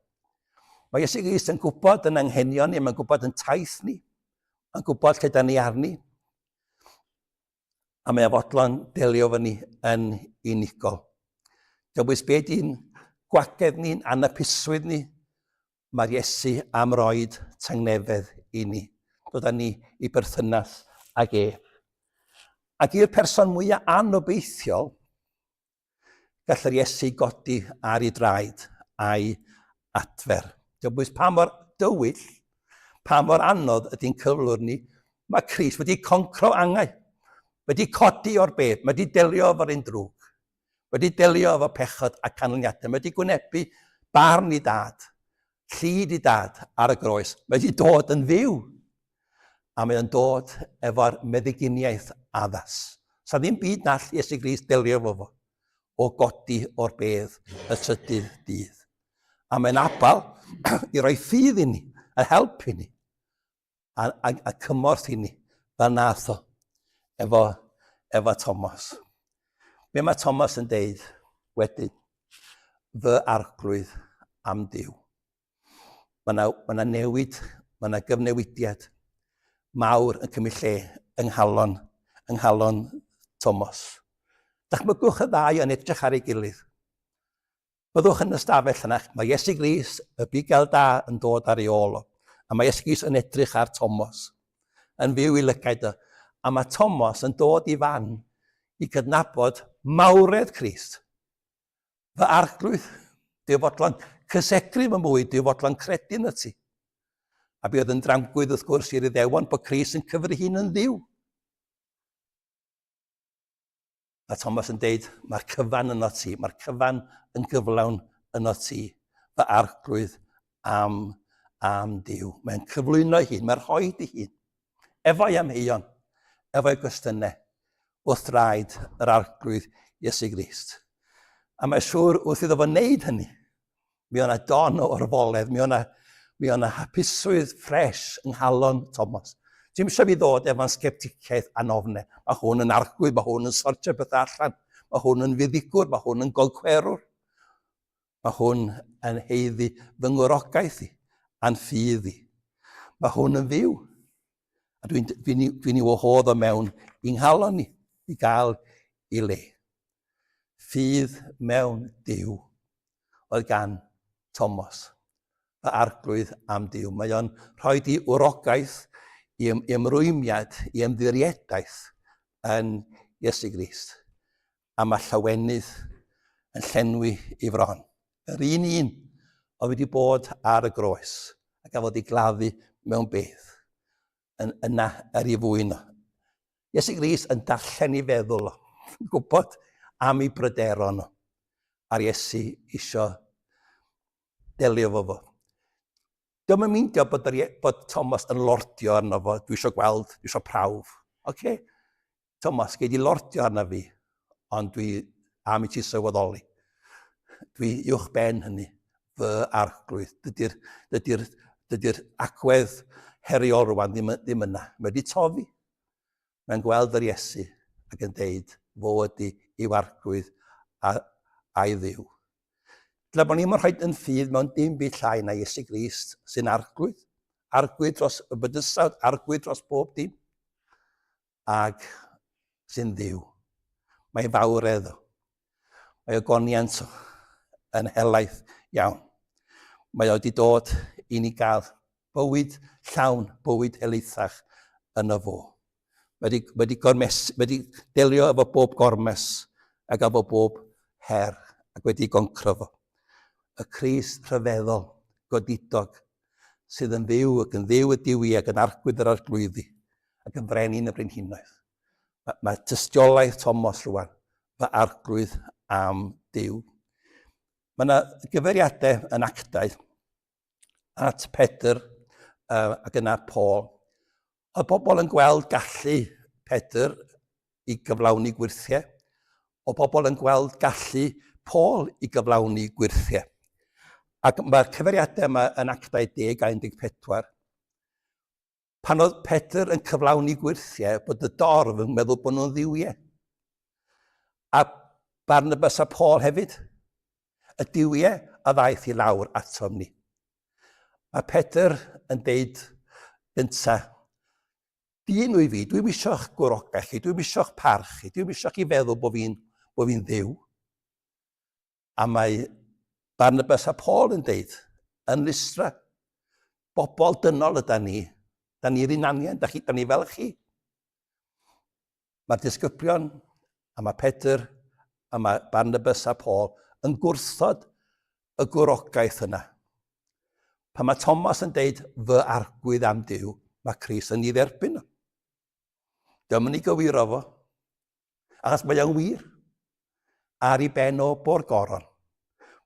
Mae Iesu Grist yn gwybod yn anghenion ni, mae'n gwybod yn taith ni, mae'n gwybod lle da ni arni, a mae o fodlon delio fo ni yn unigol. Dewis be di'n gwagedd ni'n anapusrwydd ni, mae'r Iesu am roed tangnefedd i ni, dod â ni i berthynas ag e. Ac i'r person mwyaf anobeithiol, gall yr Iesu godi ar ei draed a'i adfer. Dio'n bwys pa mor dywyll, pa mor anodd ydy'n cyflwr ni, mae Crist wedi concro angau, wedi codi o'r bedd, mae wedi delio efo'r un drwg, wedi delio efo pechod a canlyniadau, mae wedi gwynebu barn i dad, llid i dad ar y groes, mae wedi dod yn fyw. A mae o'n dod efo'r meddyginiaeth addas. Sa ddim byd nall Iesu Grist delio efo fo. o godi o'r bedd y trydydd dydd. A mae'n abal i roi ffydd i ni, a help i ni, a, a, a cymorth i ni, fel nath o efo, efo Thomas. Be mae Thomas yn deud wedyn? Fy arglwydd am Duw. Mae yna, mae yna newid, mae yna gyfnewidiad mawr yn cymryd lle yng nghalon, yng nghalon Thomas. Dychmygwch y ddau yn edrych ar ei gilydd. Byddwch yn y stafell yna, mae Iesu Grist, y bugail da, yn dod ar ei ôl o. A mae Iesu Grist yn edrych ar Thomas, yn fyw i lygaid o. A mae Thomas yn dod i fan i gydnabod mawredd Crist. Fy arglwydd, dwi fodlon cysegru fy mywyd, dwi fodlon credu yn y ti. A bu oedd yn dramgwydd wrth gwrs i'r Iddewon bod Crist yn cyfri hun yn ddiw. Mae Thomas yn deud, mae'r cyfan yno ti, mae'r cyfan yn gyflawn yno ti, fy arglwydd am, am Duw. Mae'n cyflwyno ei hun, mae'n rhoi ei hun, efo'i amheuon, efo'i gwestiynau, wrth draed yr arglwydd Iesu Grist. A mae siŵr wrth iddo fo wneud hynny, Mi o'na don o orfoledd, mi o'na, mi o'na hapusrwydd ffres yng nghalon Thomas. Dim eisiau fi ddod efo'n sgepticiaeth anofne. Mae hwn yn arglwydd, mae hwn yn sortio bethau allan, mae hwn yn fuddugwr, mae hwn yn goncwerwr. Mae hwn yn heiddi fy ngwrogaeth i, a'n ffydd i. Mae hwn yn fyw. A dwi'n dwi, dwi, dwi i wahodd o mewn i'n nghalon ni i gael i le. Ffydd mewn Duw oedd gan Thomas, fy arglwydd am Duw. Mae o'n rhoi di wrogaeth i, i ymrwymiad, i ymddiriedaeth yn Iesu Grist. A mae llawenydd yn llenwi i fron. Yr un un oedd wedi bod ar y groes a gafodd ei gladdu mewn bedd yn yna er ei fwyn o. Iesu Grist yn darllen ei feddwl o, yn gwybod am ei bryderon o, a'r Iesu isio delio fo fo. Diolch yn meindio bod, yr, bod Thomas yn lordio arno fo, dwi eisiau gweld, dwi eisiau prawf. Oce, okay. Thomas, gei di lordio arna fi, ond dwi am i ti sylweddoli. Dwi uwch ben hynny, fy arglwydd. Dydy'r dydy dydy agwedd heriol rwan ddim, ddim yna. Mae wedi tofi. Mae'n gweld yr Iesu ac yn deud, fo ydy i'w arglwydd a, a'i ddiw. Dyna bod ni'n rhoi yn ffydd mewn dim byd llai na Iesu Grist sy'n arglwydd. Arglwydd dros y bydysawd, arglwydd dros bob dim. ag sy'n ddiw. Mae fawredd o. Mae ogoniant o yn helaeth iawn. Mae o wedi dod i ni gael bywyd llawn, bywyd helaethach yno fo. Mae wedi, wedi, gormes, wedi delio efo bob gormes ac efo bob her ac wedi goncro fo. Y Crist rhyfeddol, godidog, sydd yn fyw ac yn ddiw y diwi ac yn arglwydd yr arglwyddi ac yn frenin y brenhinoedd. Mae, mae tystiolaeth Thomas rwan, fy arglwydd am Duw. Mae yna gyfeiriadau yn actau at Pedr ac yna Paul. Oedd pobl yn gweld gallu Pedr i gyflawni gwyrthiau. Oedd pobl yn gweld gallu Paul i gyflawni gwyrthiau. Ac mae'r cyfeiriadau yma yn Actau 10 a 14. Pan oedd Pedr yn cyflawni gwyrthiau, bod y dorf yn meddwl bod nhw'n ddiwiau. A Barnabas a Paul hefyd. Y duwiau a ddaeth i lawr atom ni. Mae Pedr yn deud gynta, dyn wyf fi, dwi'n isio'ch gwrogaeth chi, dwi'n isio'ch parch chi, dwi'n isio chi feddwl bod fi'n bo fi ddiw. A mae Barnabas a Paul yn deud, yn Lystra, bobl dynol yda ni, da ni'r un anian, da, chi, da ni fel chi. Mae'r disgyblion, a mae Pedr, a mae Barnabas a Paul yn gwrthod y gwrogaeth yna. Pan mae Thomas yn deud, fy arglwydd am Duw, mae Crist yn ei dderbyn o. Dyma ni gywiro fo. Achos mae o'n wir. Ar ei ben o bo'r goron.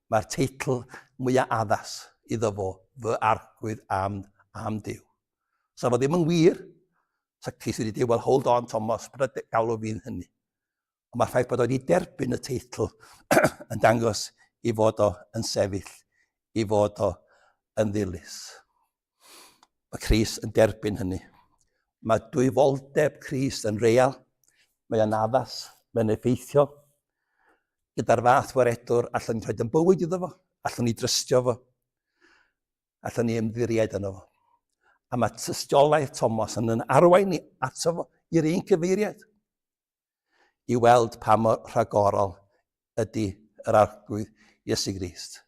Mae'r teitl mwyaf addas iddo fo, fy arglwydd am, am Duw. So fo ddim yn wir, Sa Crist wedi dweud, well, hold on, Thomas, paid galw fi'n hynny. Ond mae'r ffaith bod o wedi derbyn y teitl yn dangos i fod o yn sefyll, i fod o yn ddilys. Mae Crist yn derbyn hynny. Mae dwyfoldeb Crist yn real, mae o'n addas, mae'n effeithiol. Gyda'r fath waredwr, allwn ni rhoi yn bywyd iddo fo, allwn ni drystio fo, allwn ni ymddiried yno fo. A mae tystiolaeth Thomas yn yn arwain ni ato fo i'r un cyfeiriad. I weld pa mor rhagorol ydy yr Arglwydd Iesu Grist.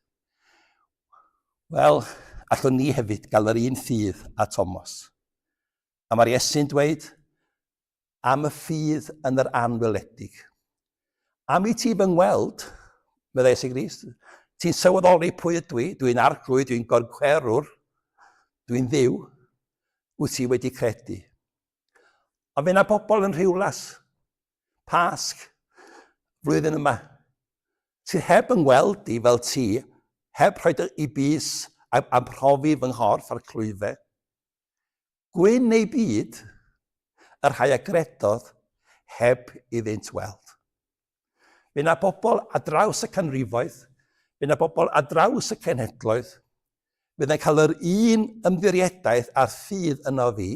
Wel, allwn ni hefyd gael yr un ffydd â Thomas. A mae'r Iesu'n dweud am y ffydd yn yr anweledig. Am i ti fy ngweld, meddai Iesu Grist, ti'n sylweddoli pwy ydw i, dwi'n arglwydd, dwi'n gorgwerwr, dwi'n ddiw, wyt ti wedi credu. Ond fe na bobl yn Rhiwlas, Pasg, flwyddyn yma, sydd heb yng ngweld i fel ti, heb rhoi i bys a, a profi fy nghorff a'r clwyfe. Gwyn neu byd, y rhai a gredodd heb iddynt weld. Fe na bobl ar draws y canrifoedd, fe na bobl ar draws y cenhedloedd, fydd yn cael yr un ymddiriedaeth a'r ffydd yno fi,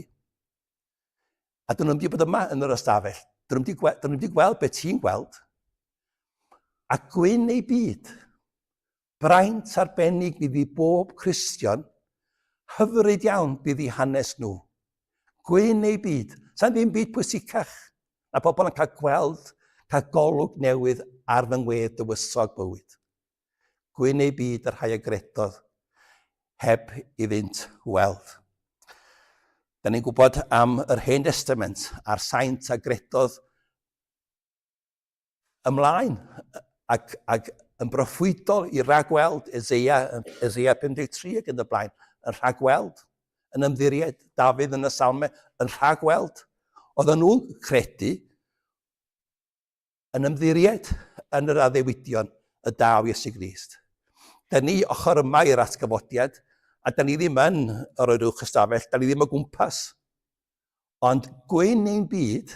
a dyn nhw'n wedi bod yma yn yr ystafell, dyn nhw'n wedi, dyn nhw wedi gweld beth ti'n gweld, a gwyn ei byd, Braint arbennig fydd i bob Cristion, hyfryd iawn bydd i hanes nhw. Gwyn eu byd, sa'n ddim byd pwysicach na pobl yn cael gweld, cael golwg newydd ar fy ngwedd dywysog bywyd. Gwyn eu byd y rhai a gredodd heb iddynt weld. Da ni'n gwybod am yr Hen Testament a'r saint a gredodd ymlaen ac, ac yn broffwydol i ragweld Eseia, Eseia 53 ac yn y blaen, yn rhagweld, yn ymddiried Dafydd yn y Salmau, yn rhagweld. Oedden nhw'n credu yn ymddiried yn yr addewidion y daw Iesu Grist. Da ni ochr yma i'r atgyfodiad, a da ni ddim yn yr oer uwch ystafell, da ni ddim o gwmpas. Ond gwyn ein byd,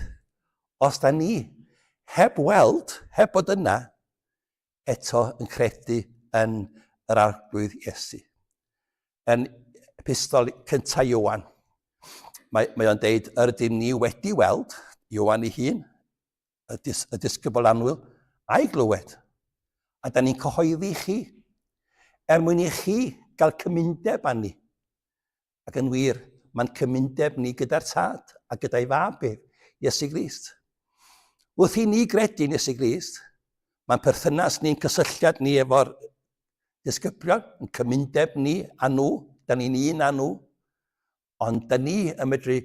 os da ni heb weld, heb bod yna, eto yn credu yn yr Arglwydd Iesu. Yn epistol cyntaf Iowan, mae, mae o'n deud, yr ydym ni wedi weld, Iowan ei hun, y, dis, y disgybl annwyl, a'i glywed. A da ni'n cyhoeddi chi, er mwyn i chi gael cymundeb â ni. Ac yn wir, mae'n cymundeb ni gyda'r Tad a gyda'i Fab ef, Iesu Grist. Wrth i ni gredu yn Iesu Grist, mae'n perthynas ni'n cysylltiad ni efo'r disgyblion, yn cymundeb ni a nhw, da ni'n un â nhw, ond da ni yn medru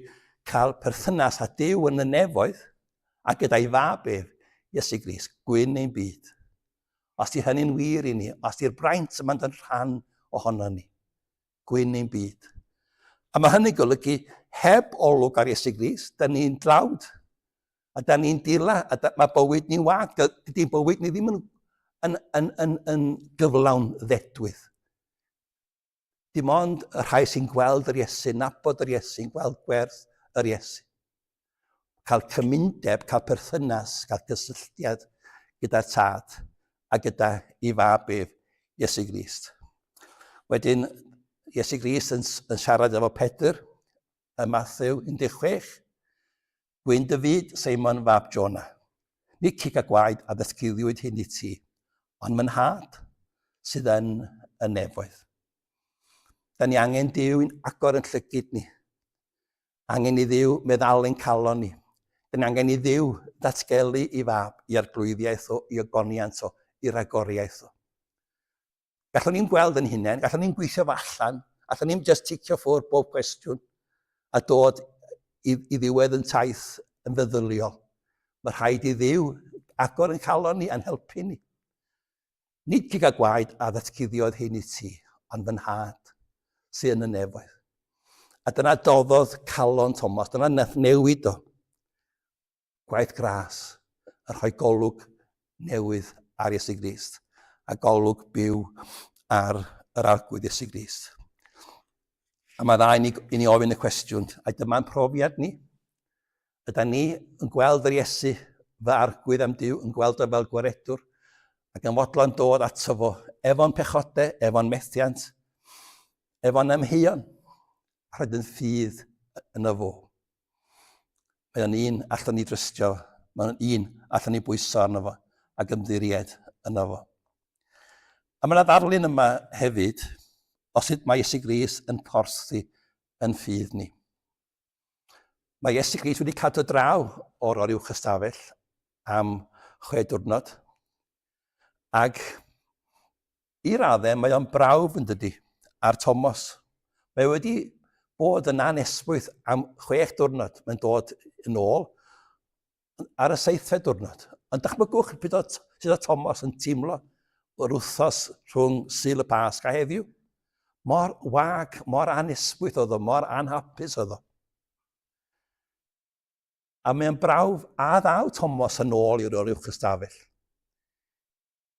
cael perthynas â Duw yn y nefoedd a gyda'i Fab ef, Iesu Grist, gwyn ein byd. Os di hynny'n wir i ni, os di'r braint yma'n dod rhan ohono ni, gwyn ein byd. A mae hynny'n golygu heb olwg ar Iesu Grist, da ni'n dlawd, a da ni'n dila, a da, mae bywyd ni'n wag, dydy'n bywyd ni ddim yn, yn, yn, yn, yn gyflawn ddedwydd. Dim ond y rhai sy'n gweld yr Iesu, nabod yr Iesu, gweld gwerth yr Iesu. Cael cymundeb, cael perthynas, cael cysylltiad gyda'r Tad a gyda i fab ef, Iesu Grist. Wedyn, Iesu Grist yn, yn siarad efo Pedr ym Matthew 16, Gwyn dy fyd, Seimon fab Jona. Nid cig a gwaed a ddysguddiwyd hyn i ti, ond fy nhad sydd yn y nefoedd. Da ni angen Duw i'n agor yn llygid ni. Angen i Dduw meddalu'n calon ni. Dyn ni angen i Dduw ddatgelu i fab, i arglwyddiaeth o, i ogoniant o, i ragoriaeth o. Gallwn ni'n gweld yn hunain, gallwn ni'n gweithio fo allan, allwn ni'n just ticio ffwrdd bob cwestiwn a dod i, i ddiwedd yn taith yn feddyliol. Mae rhaid i Dduw agor yn calon ni a'n helpu ni. Nid cig a gwaed a ddatguddiodd hyn i ti, ond fy nhad sydd yn y nefoedd. A dyna doddodd calon Thomas, dyna nath newid o. Gwaith gras, yn rhoi golwg newydd ar Iesu Grist, a golwg byw ar yr Arglwydd Iesu Grist. A mae dda i ni, i ni ofyn y cwestiwn, a dyma'n profiad ni. Yda ni yn gweld yr Iesu fy arglwydd am Duw, yn gweld o fel gwaredwr, ac yn fodlon dod ato fo, efo'n pechodau, efo'n methiant, efo'n amheuon, a rhaid yn ffydd yno fo. Mae o'n un allwn ni drystio, mae o'n un allwn ni bwyso arno fo ac ymddiried yno fo. A mae yna ddarlun yma hefyd o sut mae Iesu Grist yn porthi yn ffydd ni. Mae Iesu Grist wedi cadw draw o'r oruwch ystafell am chwe diwrnod. Ac i raddau mae o'n brawf yn dydy ar Thomas. Mae wedi bod yn anesmwyth am chwech diwrnod. Mae'n dod yn ôl ar y seithfed diwrnod. Ond dychmygwch pryd oedd, sut oedd Thomas yn teimlo yr wythnos rhwng Sul y Pasg a heddiw. Mor wag, mor anesmwyth oedd o, mor anhapus oedd o. A mae'n brawf a ddaw Thomas yn ôl i'r oruwch ystafell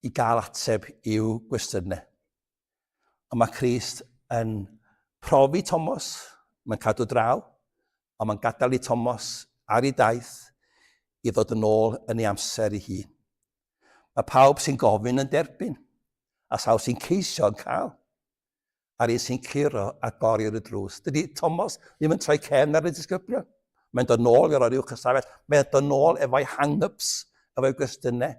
i gael ateb i'w gwestiynau. Ond mae Crist yn profi Thomas, mae'n cadw draw, ond mae'n gadael i Thomas ar ei daith i ddod yn ôl yn ei amser ei hun. Mae pawb sy'n gofyn yn derbyn, a sawl sy'n ceisio yn cael. A'r un sy'n curo a gorir y drws. Dydy Thomas ddim yn troi cefn ar y disgyblion. Mae'n dod nôl i'r oruwch ystafell. Mae'n dod nôl efo'i hang-ups, efo'i gwestiynau.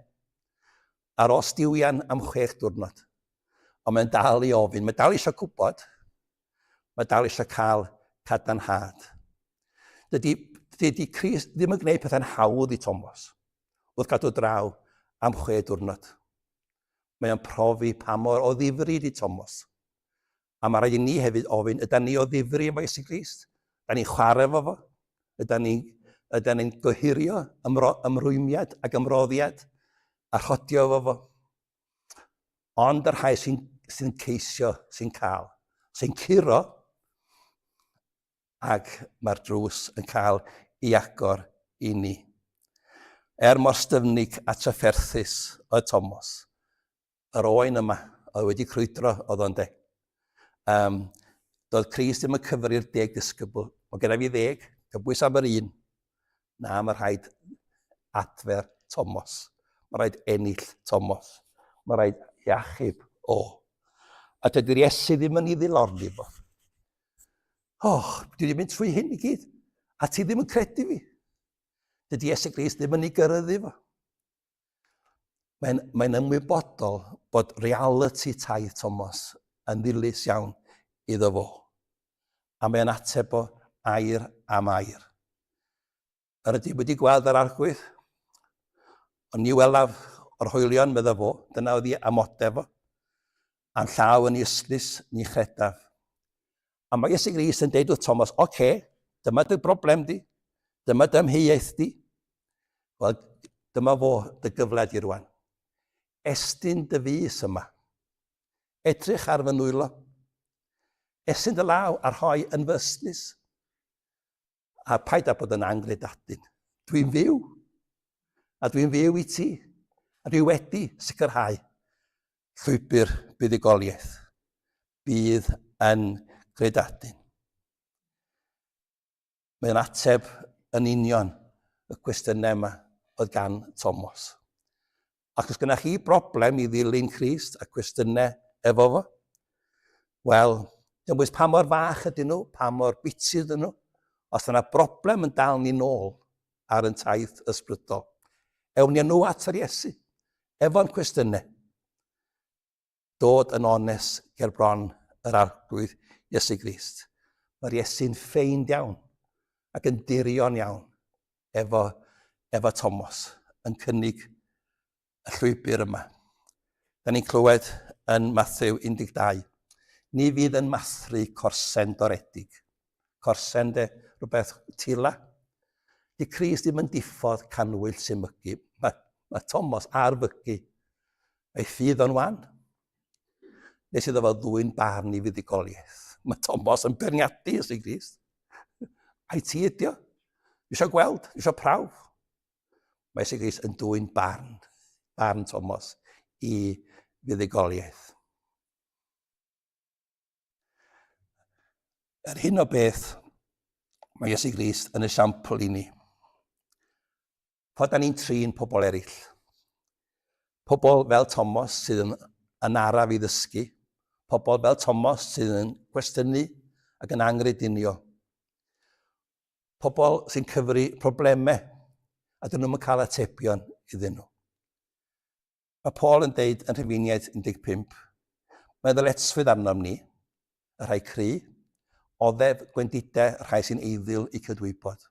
Ar ôl stiwian am chwech diwrnod. Ond mae'n dal i ofyn, mae'n dal eisiau gwybod, mae dal eisiau cael cadarnhad. Dydy, dydy Crist ddim yn gwneud pethau'n hawdd i Thomas wrth gadw draw am chwe diwrnod. Mae o'n profi pa mor o ddifri di Thomas. A mae rhaid i ni hefyd ofyn, ydy ni o ddifri efo Iesu Grist? Ydy ni'n chwarae efo fo? Ydy ni'n ydy ni gohirio ymro, ymrwymiad ac ymroddiad a rhodio efo fo? Ond y rhai sy'n sy ceisio, sy'n cael, sy'n curo, ac mae'r drws yn cael ei agor i ni. Er mor styfnig a trafferthus oedd Thomas, yr oen yma oedd wedi crwydro oedd o'n de. Um, doedd Crist ddim yn cyfri'r deg disgybl. Mae genna fi ddeg, cybwys am yr un. Na, mae rhaid adfer Thomas. Mae rhaid ennill Thomas. Mae rhaid i achub o. A dydy'r Iesu ddim yn ei ddilorni fo. Oh, dwi wedi mynd trwy hyn i gyd, a ti ddim yn credu fi. Dydy Iesu Grist ddim yn ei gyrraeddu fo. Mae'n mae ymwybodol bod reality taith Thomas yn ddilys iawn iddo fo. A mae'n ateb o air am air. Yr ydym wedi gweld yr arglwydd, ond ni welaf o'r hoelion, medda fo, dyna oedd ei amodau fo, a'n llaw yn ei ystlys, ni chredaf. A mae Iesu Grist yn deud wrth Thomas, oce, okay, dyma dy broblem di, dyma dy amheuaeth di, wel, dyma fo dy gyfle di rwan. Estyn dy fys yma. Edrych ar fy nwylo. Estyn dy law a rhoi yn fy ystlys. A paid â bod yn angredadun. Dwi'n fyw. A dwi'n fyw i ti. A dwi wedi sicrhau llwybr buddugoliaeth. Bydd yn gredadun. Mae'n ateb yn union y cwestiynau yma oedd gan Thomas. Ac os gynna'ch chi broblem i ddilyn Crist a cwestiynau efo fo, wel, dim bwys pa mor fach ydyn nhw, pa mor biti ydyn nhw, os yna broblem yn dal ni nôl ar yn taith ysbrydol, ewn ni nhw at yr Iesu, efo'n cwestiynau. Dod yn onest ger bron yr Arglwydd Iesu Grist. Mae'r Iesu'n ffeind iawn ac yn dirion iawn efo, efo Thomas yn cynnig y llwybr yma. Da ni'n clywed yn Matthew 12. Ni fydd yn mathru corsen doredig. Corsen de, rhywbeth tila. Di Crist ddim yn diffodd canwyll sy'n mygu. Mae, mae Thomas ar fygu. Mae ffydd o'n wan. Nes iddo fo ddwy'n barn i fuddugoliaeth. Mae Thomas yn beirniadu Iesu Grist. Ai ti ydi o? Dwi eisiau gweld, dwi eisiau prawf. Mae Iesu Grist yn dwy'n barn, barn Thomas i fuddugoliaeth. Yr hyn o beth, mae Iesu Grist yn esiampl i ni. Ffordd da ni'n trin pobl eraill. Pobl fel Thomas sydd yn, yn araf i ddysgu, pobl fel Thomas sydd yn cwestiynu ac yn angredinio. Pobl sy'n cyfri problemau a dyn nhw'n cael atebion iddyn nhw. Mae Paul yn deud yn Rhufeiniaid 15, Mae ddyletswydd arnom ni, y rhai cry, oddef gwendidau rhai sy'n eiddil i cydwybod.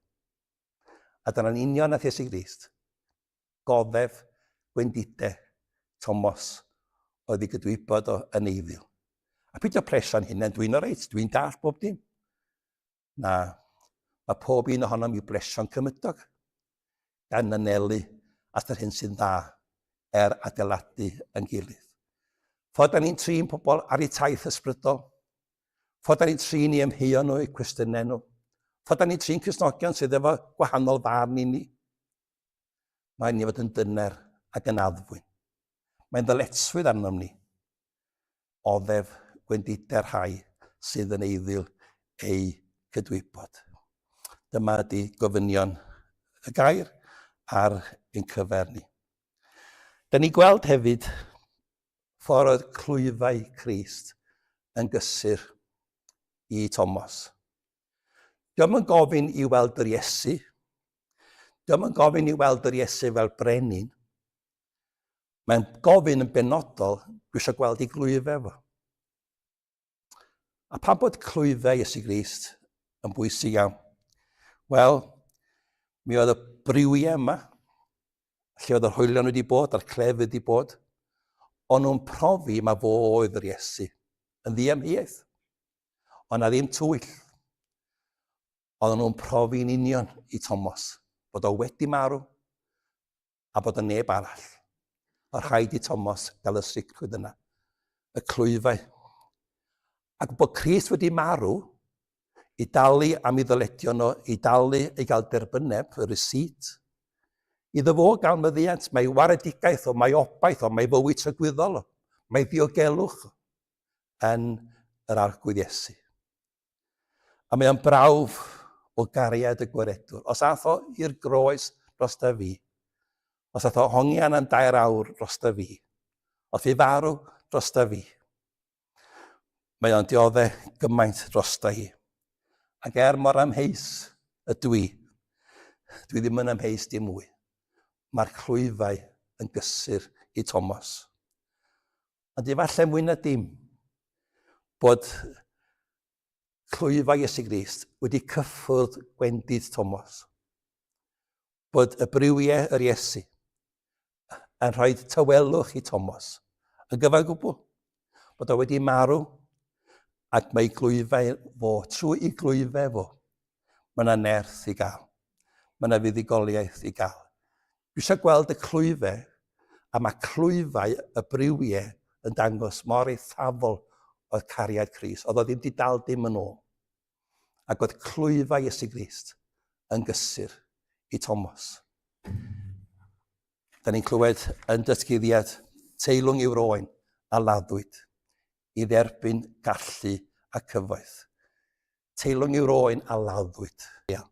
A dyna'n union nath Iesu Grist, goddef gwendidau Tomos oedd ei gydwybod o yn eiddil. A peidio plesio'n hunain, dwi'n oreit, dwi'n dall bob dim. Na, mae pob un ohonom i blesio'n cymydog, gan anelu at yr hyn sy'n dda er adeiladu yn gilydd. Ffordd da ni'n trin pobl ar eu taith ysbrydol, ffordd da ni'n trin i ymheuo nhw, eu cwestiynau nhw, ffordd da ni'n trin Cristnogion sydd efo gwahanol farn i ni. Mae'n ni fod yn dyner ac yn addfwyn. Mae'n ddyletswydd arnom ni oddef gwendidau'r rhai sydd yn eiddil eu cydwybod. Dyma ydy gofynion y gair ar ein cyfer ni. Da ni gweld hefyd ffordd oedd clwyfau Crist yn gysur i Thomas. Diolch yn gofyn i weld yr Iesu. Diolch yn gofyn i weld yr Iesu fel brenin. Mae'n gofyn yn benodol, dwi eisiau gweld ei glwyfau fo. A pam bod clwyfau Iesu Grist yn bwysig iawn? Wel, mi oedd y briwiau yma, lle oedd yr hoelion wedi bod a'r clefyd wedi bod, o'n nhw'n profi mae fo oedd yr Iesu, yn ddiamheuaeth. Ond na ddim twyll. Oedden nhw'n profi'n union i Thomas bod o wedi marw a bod y neb arall. Mae rhaid i Thomas gael y sicrwydd yna, y clwyfau. Ac bod Crist wedi marw i dalu am ei ddyledion o, i dalu i gael derbynneb, y receipt, iddo fo gael meddiant, mae waredigaeth o, mae obaith o, mae fywyd tragwyddol o, mae ddiogelwch o, yn yr Arglwydd Iesu. A mae o'n brawf o gariad y gwaredwr. Os ath o i'r groes dros da fi, os ath o hongian am dair awr dros da fi, os fi farw dros da fi, mae o'n diodde gymaint dros da hi. Ac er mor amheus ydw i, dwi ddim yn amheus dim mwy. Mae'r clwyfau yn gysur i Thomas. Ond efallai mwy na dim, bod clwyfau Iesu Grist wedi cyffwrdd gwendid Thomas. Bod y briwiau yr Iesu yn rhoi tawelwch i Thomas yn gyfan gwbl. Bod o wedi marw ac mae glwyfau fo, trwy i glwyfau fo, mae yna nerth i gael. Mae yna fuddugoliaeth i gael. Dwi eisiau gweld y clwyfau, a mae clwyfau y briwiau yn dangos mor eithafol oedd cariad Crist. Oedd o ddim wedi dal dim yn ôl. Ac oedd clwyfau Iesu Grist yn gysur i Thomas. Da ni'n clywed yn datguddiad teilwng yw'r oen a laddwyd i dderbyn gallu a cyfoeth. Teilwng yw'r oen a laddwyd. Ia.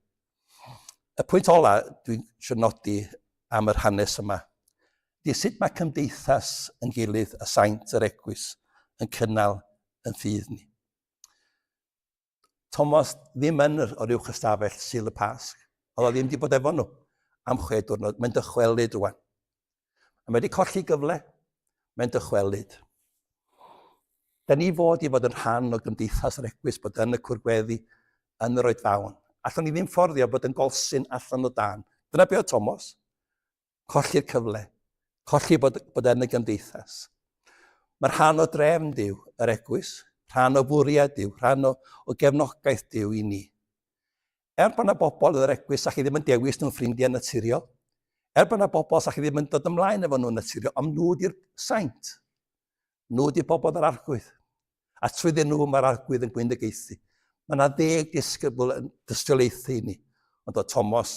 Y pwynt ola dwi'n eisiau nodi am yr hanes yma, di sut mae cymdeithas yn gilydd a saint yr eglwys yn cynnal yn ffydd ni. Thomas ddim yn yr o'r uwch ystafell Sul y Pasg. Oedd o ddim wedi bod efo nhw am chwe diwrnod. Mae'n dychwelyd rwan. A mae wedi colli gyfle. Mae'n dychwelyd. Da ni fod i fod yn rhan o gymdeithas yr eglwys, bod yn y cwrgweddi, yn yr oedfaon. Allwn ni ddim fforddio bod yn golsyn allan o dan. Dyna be oedd Thomas. Colli'r cyfle. Colli bod, bod yn y gymdeithas. Mae rhan o drefn Duw, yr eglwys, rhan o fwriad Duw, rhan o, o gefnogaeth Duw i ni. Er bod yna bobl yn yr eglwys sa chi ddim yn dewis nhw'n ffrindiau naturiol, er bod yna bobl sa chi ddim yn dod ymlaen efo nhw'n naturiol, ond nhw di'r saint. Nhw di'r bobl yr arglwydd. A trwyddyn nhw mae'r arglwydd yn gweindigaethu. Mae yna ddeg disgybl yn dystiolaethu i ni. Ond oedd Thomas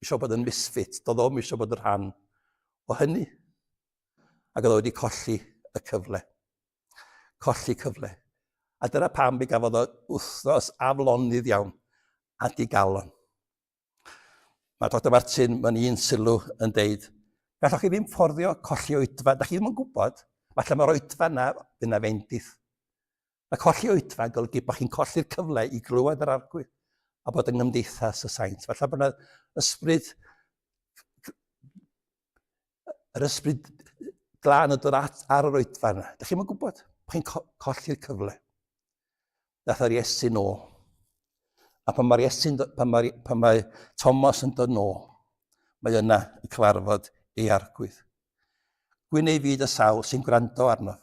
eisiau bod yn misfit, doedd o'm eisiau bod yn rhan o hynny. Ac oedd o wedi colli y cyfle. Colli cyfle. A dyna pam mi gafodd o wythnos aflonydd iawn a digalon. Mae Dr Martin mewn un sylw yn deud, gallwch chi ddim fforddio colli oedfa, da chi ddim yn gwybod, falle mae'r oedfa yna, fydd yna fendith. Mae colli oedfa yn golygu bod chi'n colli'r cyfle i glywed yr arglwydd a bod yng nghymdeithas y saint. Falle bod yna ysbryd, yr ysbryd glân yn dod at, ar yr oedfa yna. Da chi'n gwybod, bod chi'n co colli'r cyfle. Dath yr Iesu nôl. A pan mae'r Iesu'n, pan mae, pan mae Thomas yn dod nôl, mae yna yn cyfarfod ei arglwydd. Gwyn ei fyd y sawl sy'n gwrando arnof,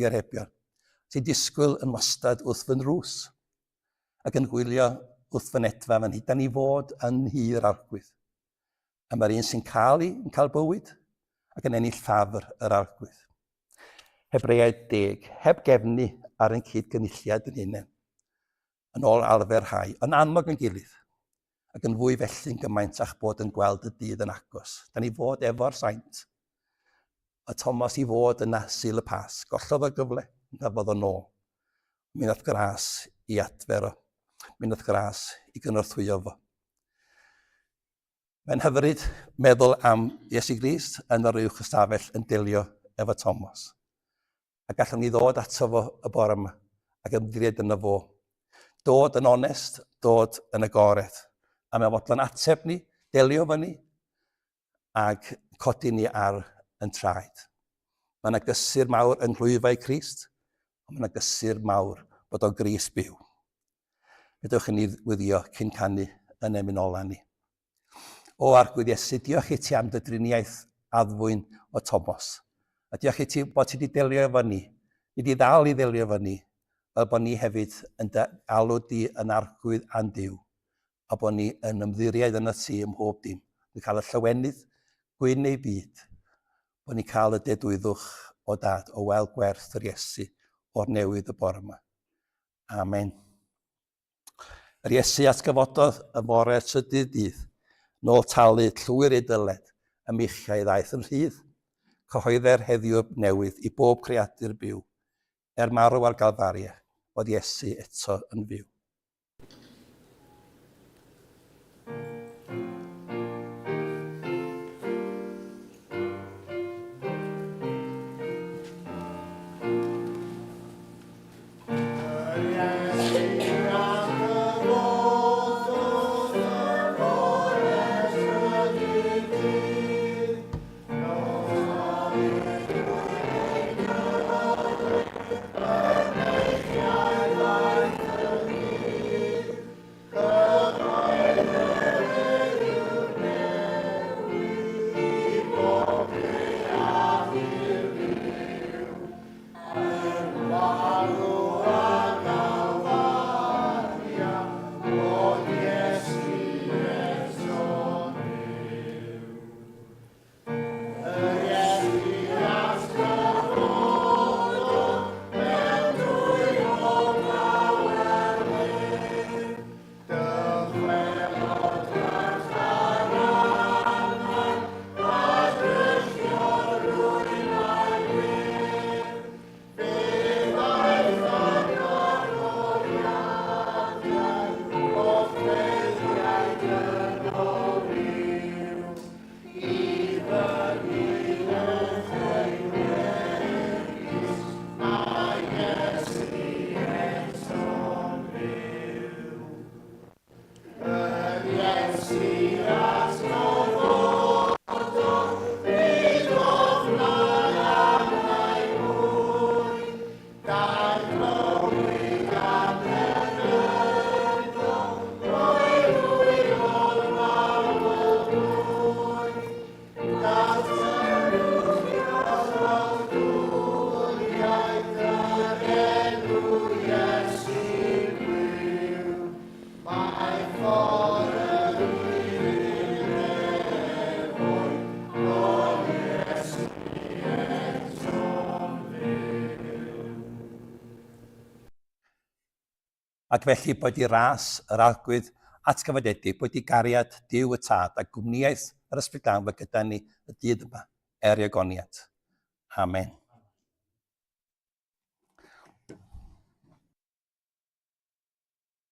diarebion, sy'n disgwyl yn wastad wrth fy nrws, ac yn gwylio wrth fynedfa fan hyn. Da ni fod yn nhŷ'r arglwydd. A mae'r un sy'n cael i yn cael bywyd ac yn ennill ffafr yr arglwydd. Hebreaid deg, heb gefnu ar ein cyd-gynulliad yn hunain, yn ôl arfer rhai, yn annog yn gilydd, ac yn fwy felly'n gymaint a'ch bod yn gweld y dydd yn agos. Da ni fod efo'r saint. A Thomas i fod yna Sul y Pasg. Gollodd o gyfle, ond cafodd o nôl. Mi nath gras i adfer o. Mi nath gras i gynorthwyo fo. Mae'n hyfryd meddwl am Iesu Grist yn yr uwch ystafell yn delio efo Thomas. A gallwn ni ddod ato fo y bore yma ac ymddiried yno fo. Dod yn onest, dod yn agored. A mae'n fodlon ateb ni, delio fo ni, ac codi ni ar yn traed. Mae yna gysur mawr yng nghlwyfau Crist, ond mae yna gysur mawr bod o'n Grist byw. Gadewch i ni wyddio cyn canu yn emyn ola ni. O Arglwydd Iesu, diolch i ti am dy driniaeth addfwyn o Tomos. A diolch i ti bod ti wedi delio efo ni. Ni wedi ddal i ddelio efo ni, fel bod ni hefyd yn dy alw di yn Arglwydd a'n Duw, a bod ni yn ymddiried yna ti ym mhob dim. Yn cael y llawenydd gwyn ei byd, bod ni'n cael y dedwyddwch o dad, o weld gwerth yr Iesu o'r newydd y bore yma. Amen. Yr Iesu atgyfododd y fore trydydd dydd, nôl talu llwyr ei dyled, y meichiau ddaeth yn rhydd. Cyhoedder heddiw newydd i bob creadur byw, er marw ar Galfaria, fod Iesu eto yn fyw. Ac felly boed i ras yr Arglwydd atgyfodedig, boed i gariad Duw y Tad a gwmnïaeth yr Ysbryd Glân fod gyda ni y dydd yma, er i ogoniant. Amen.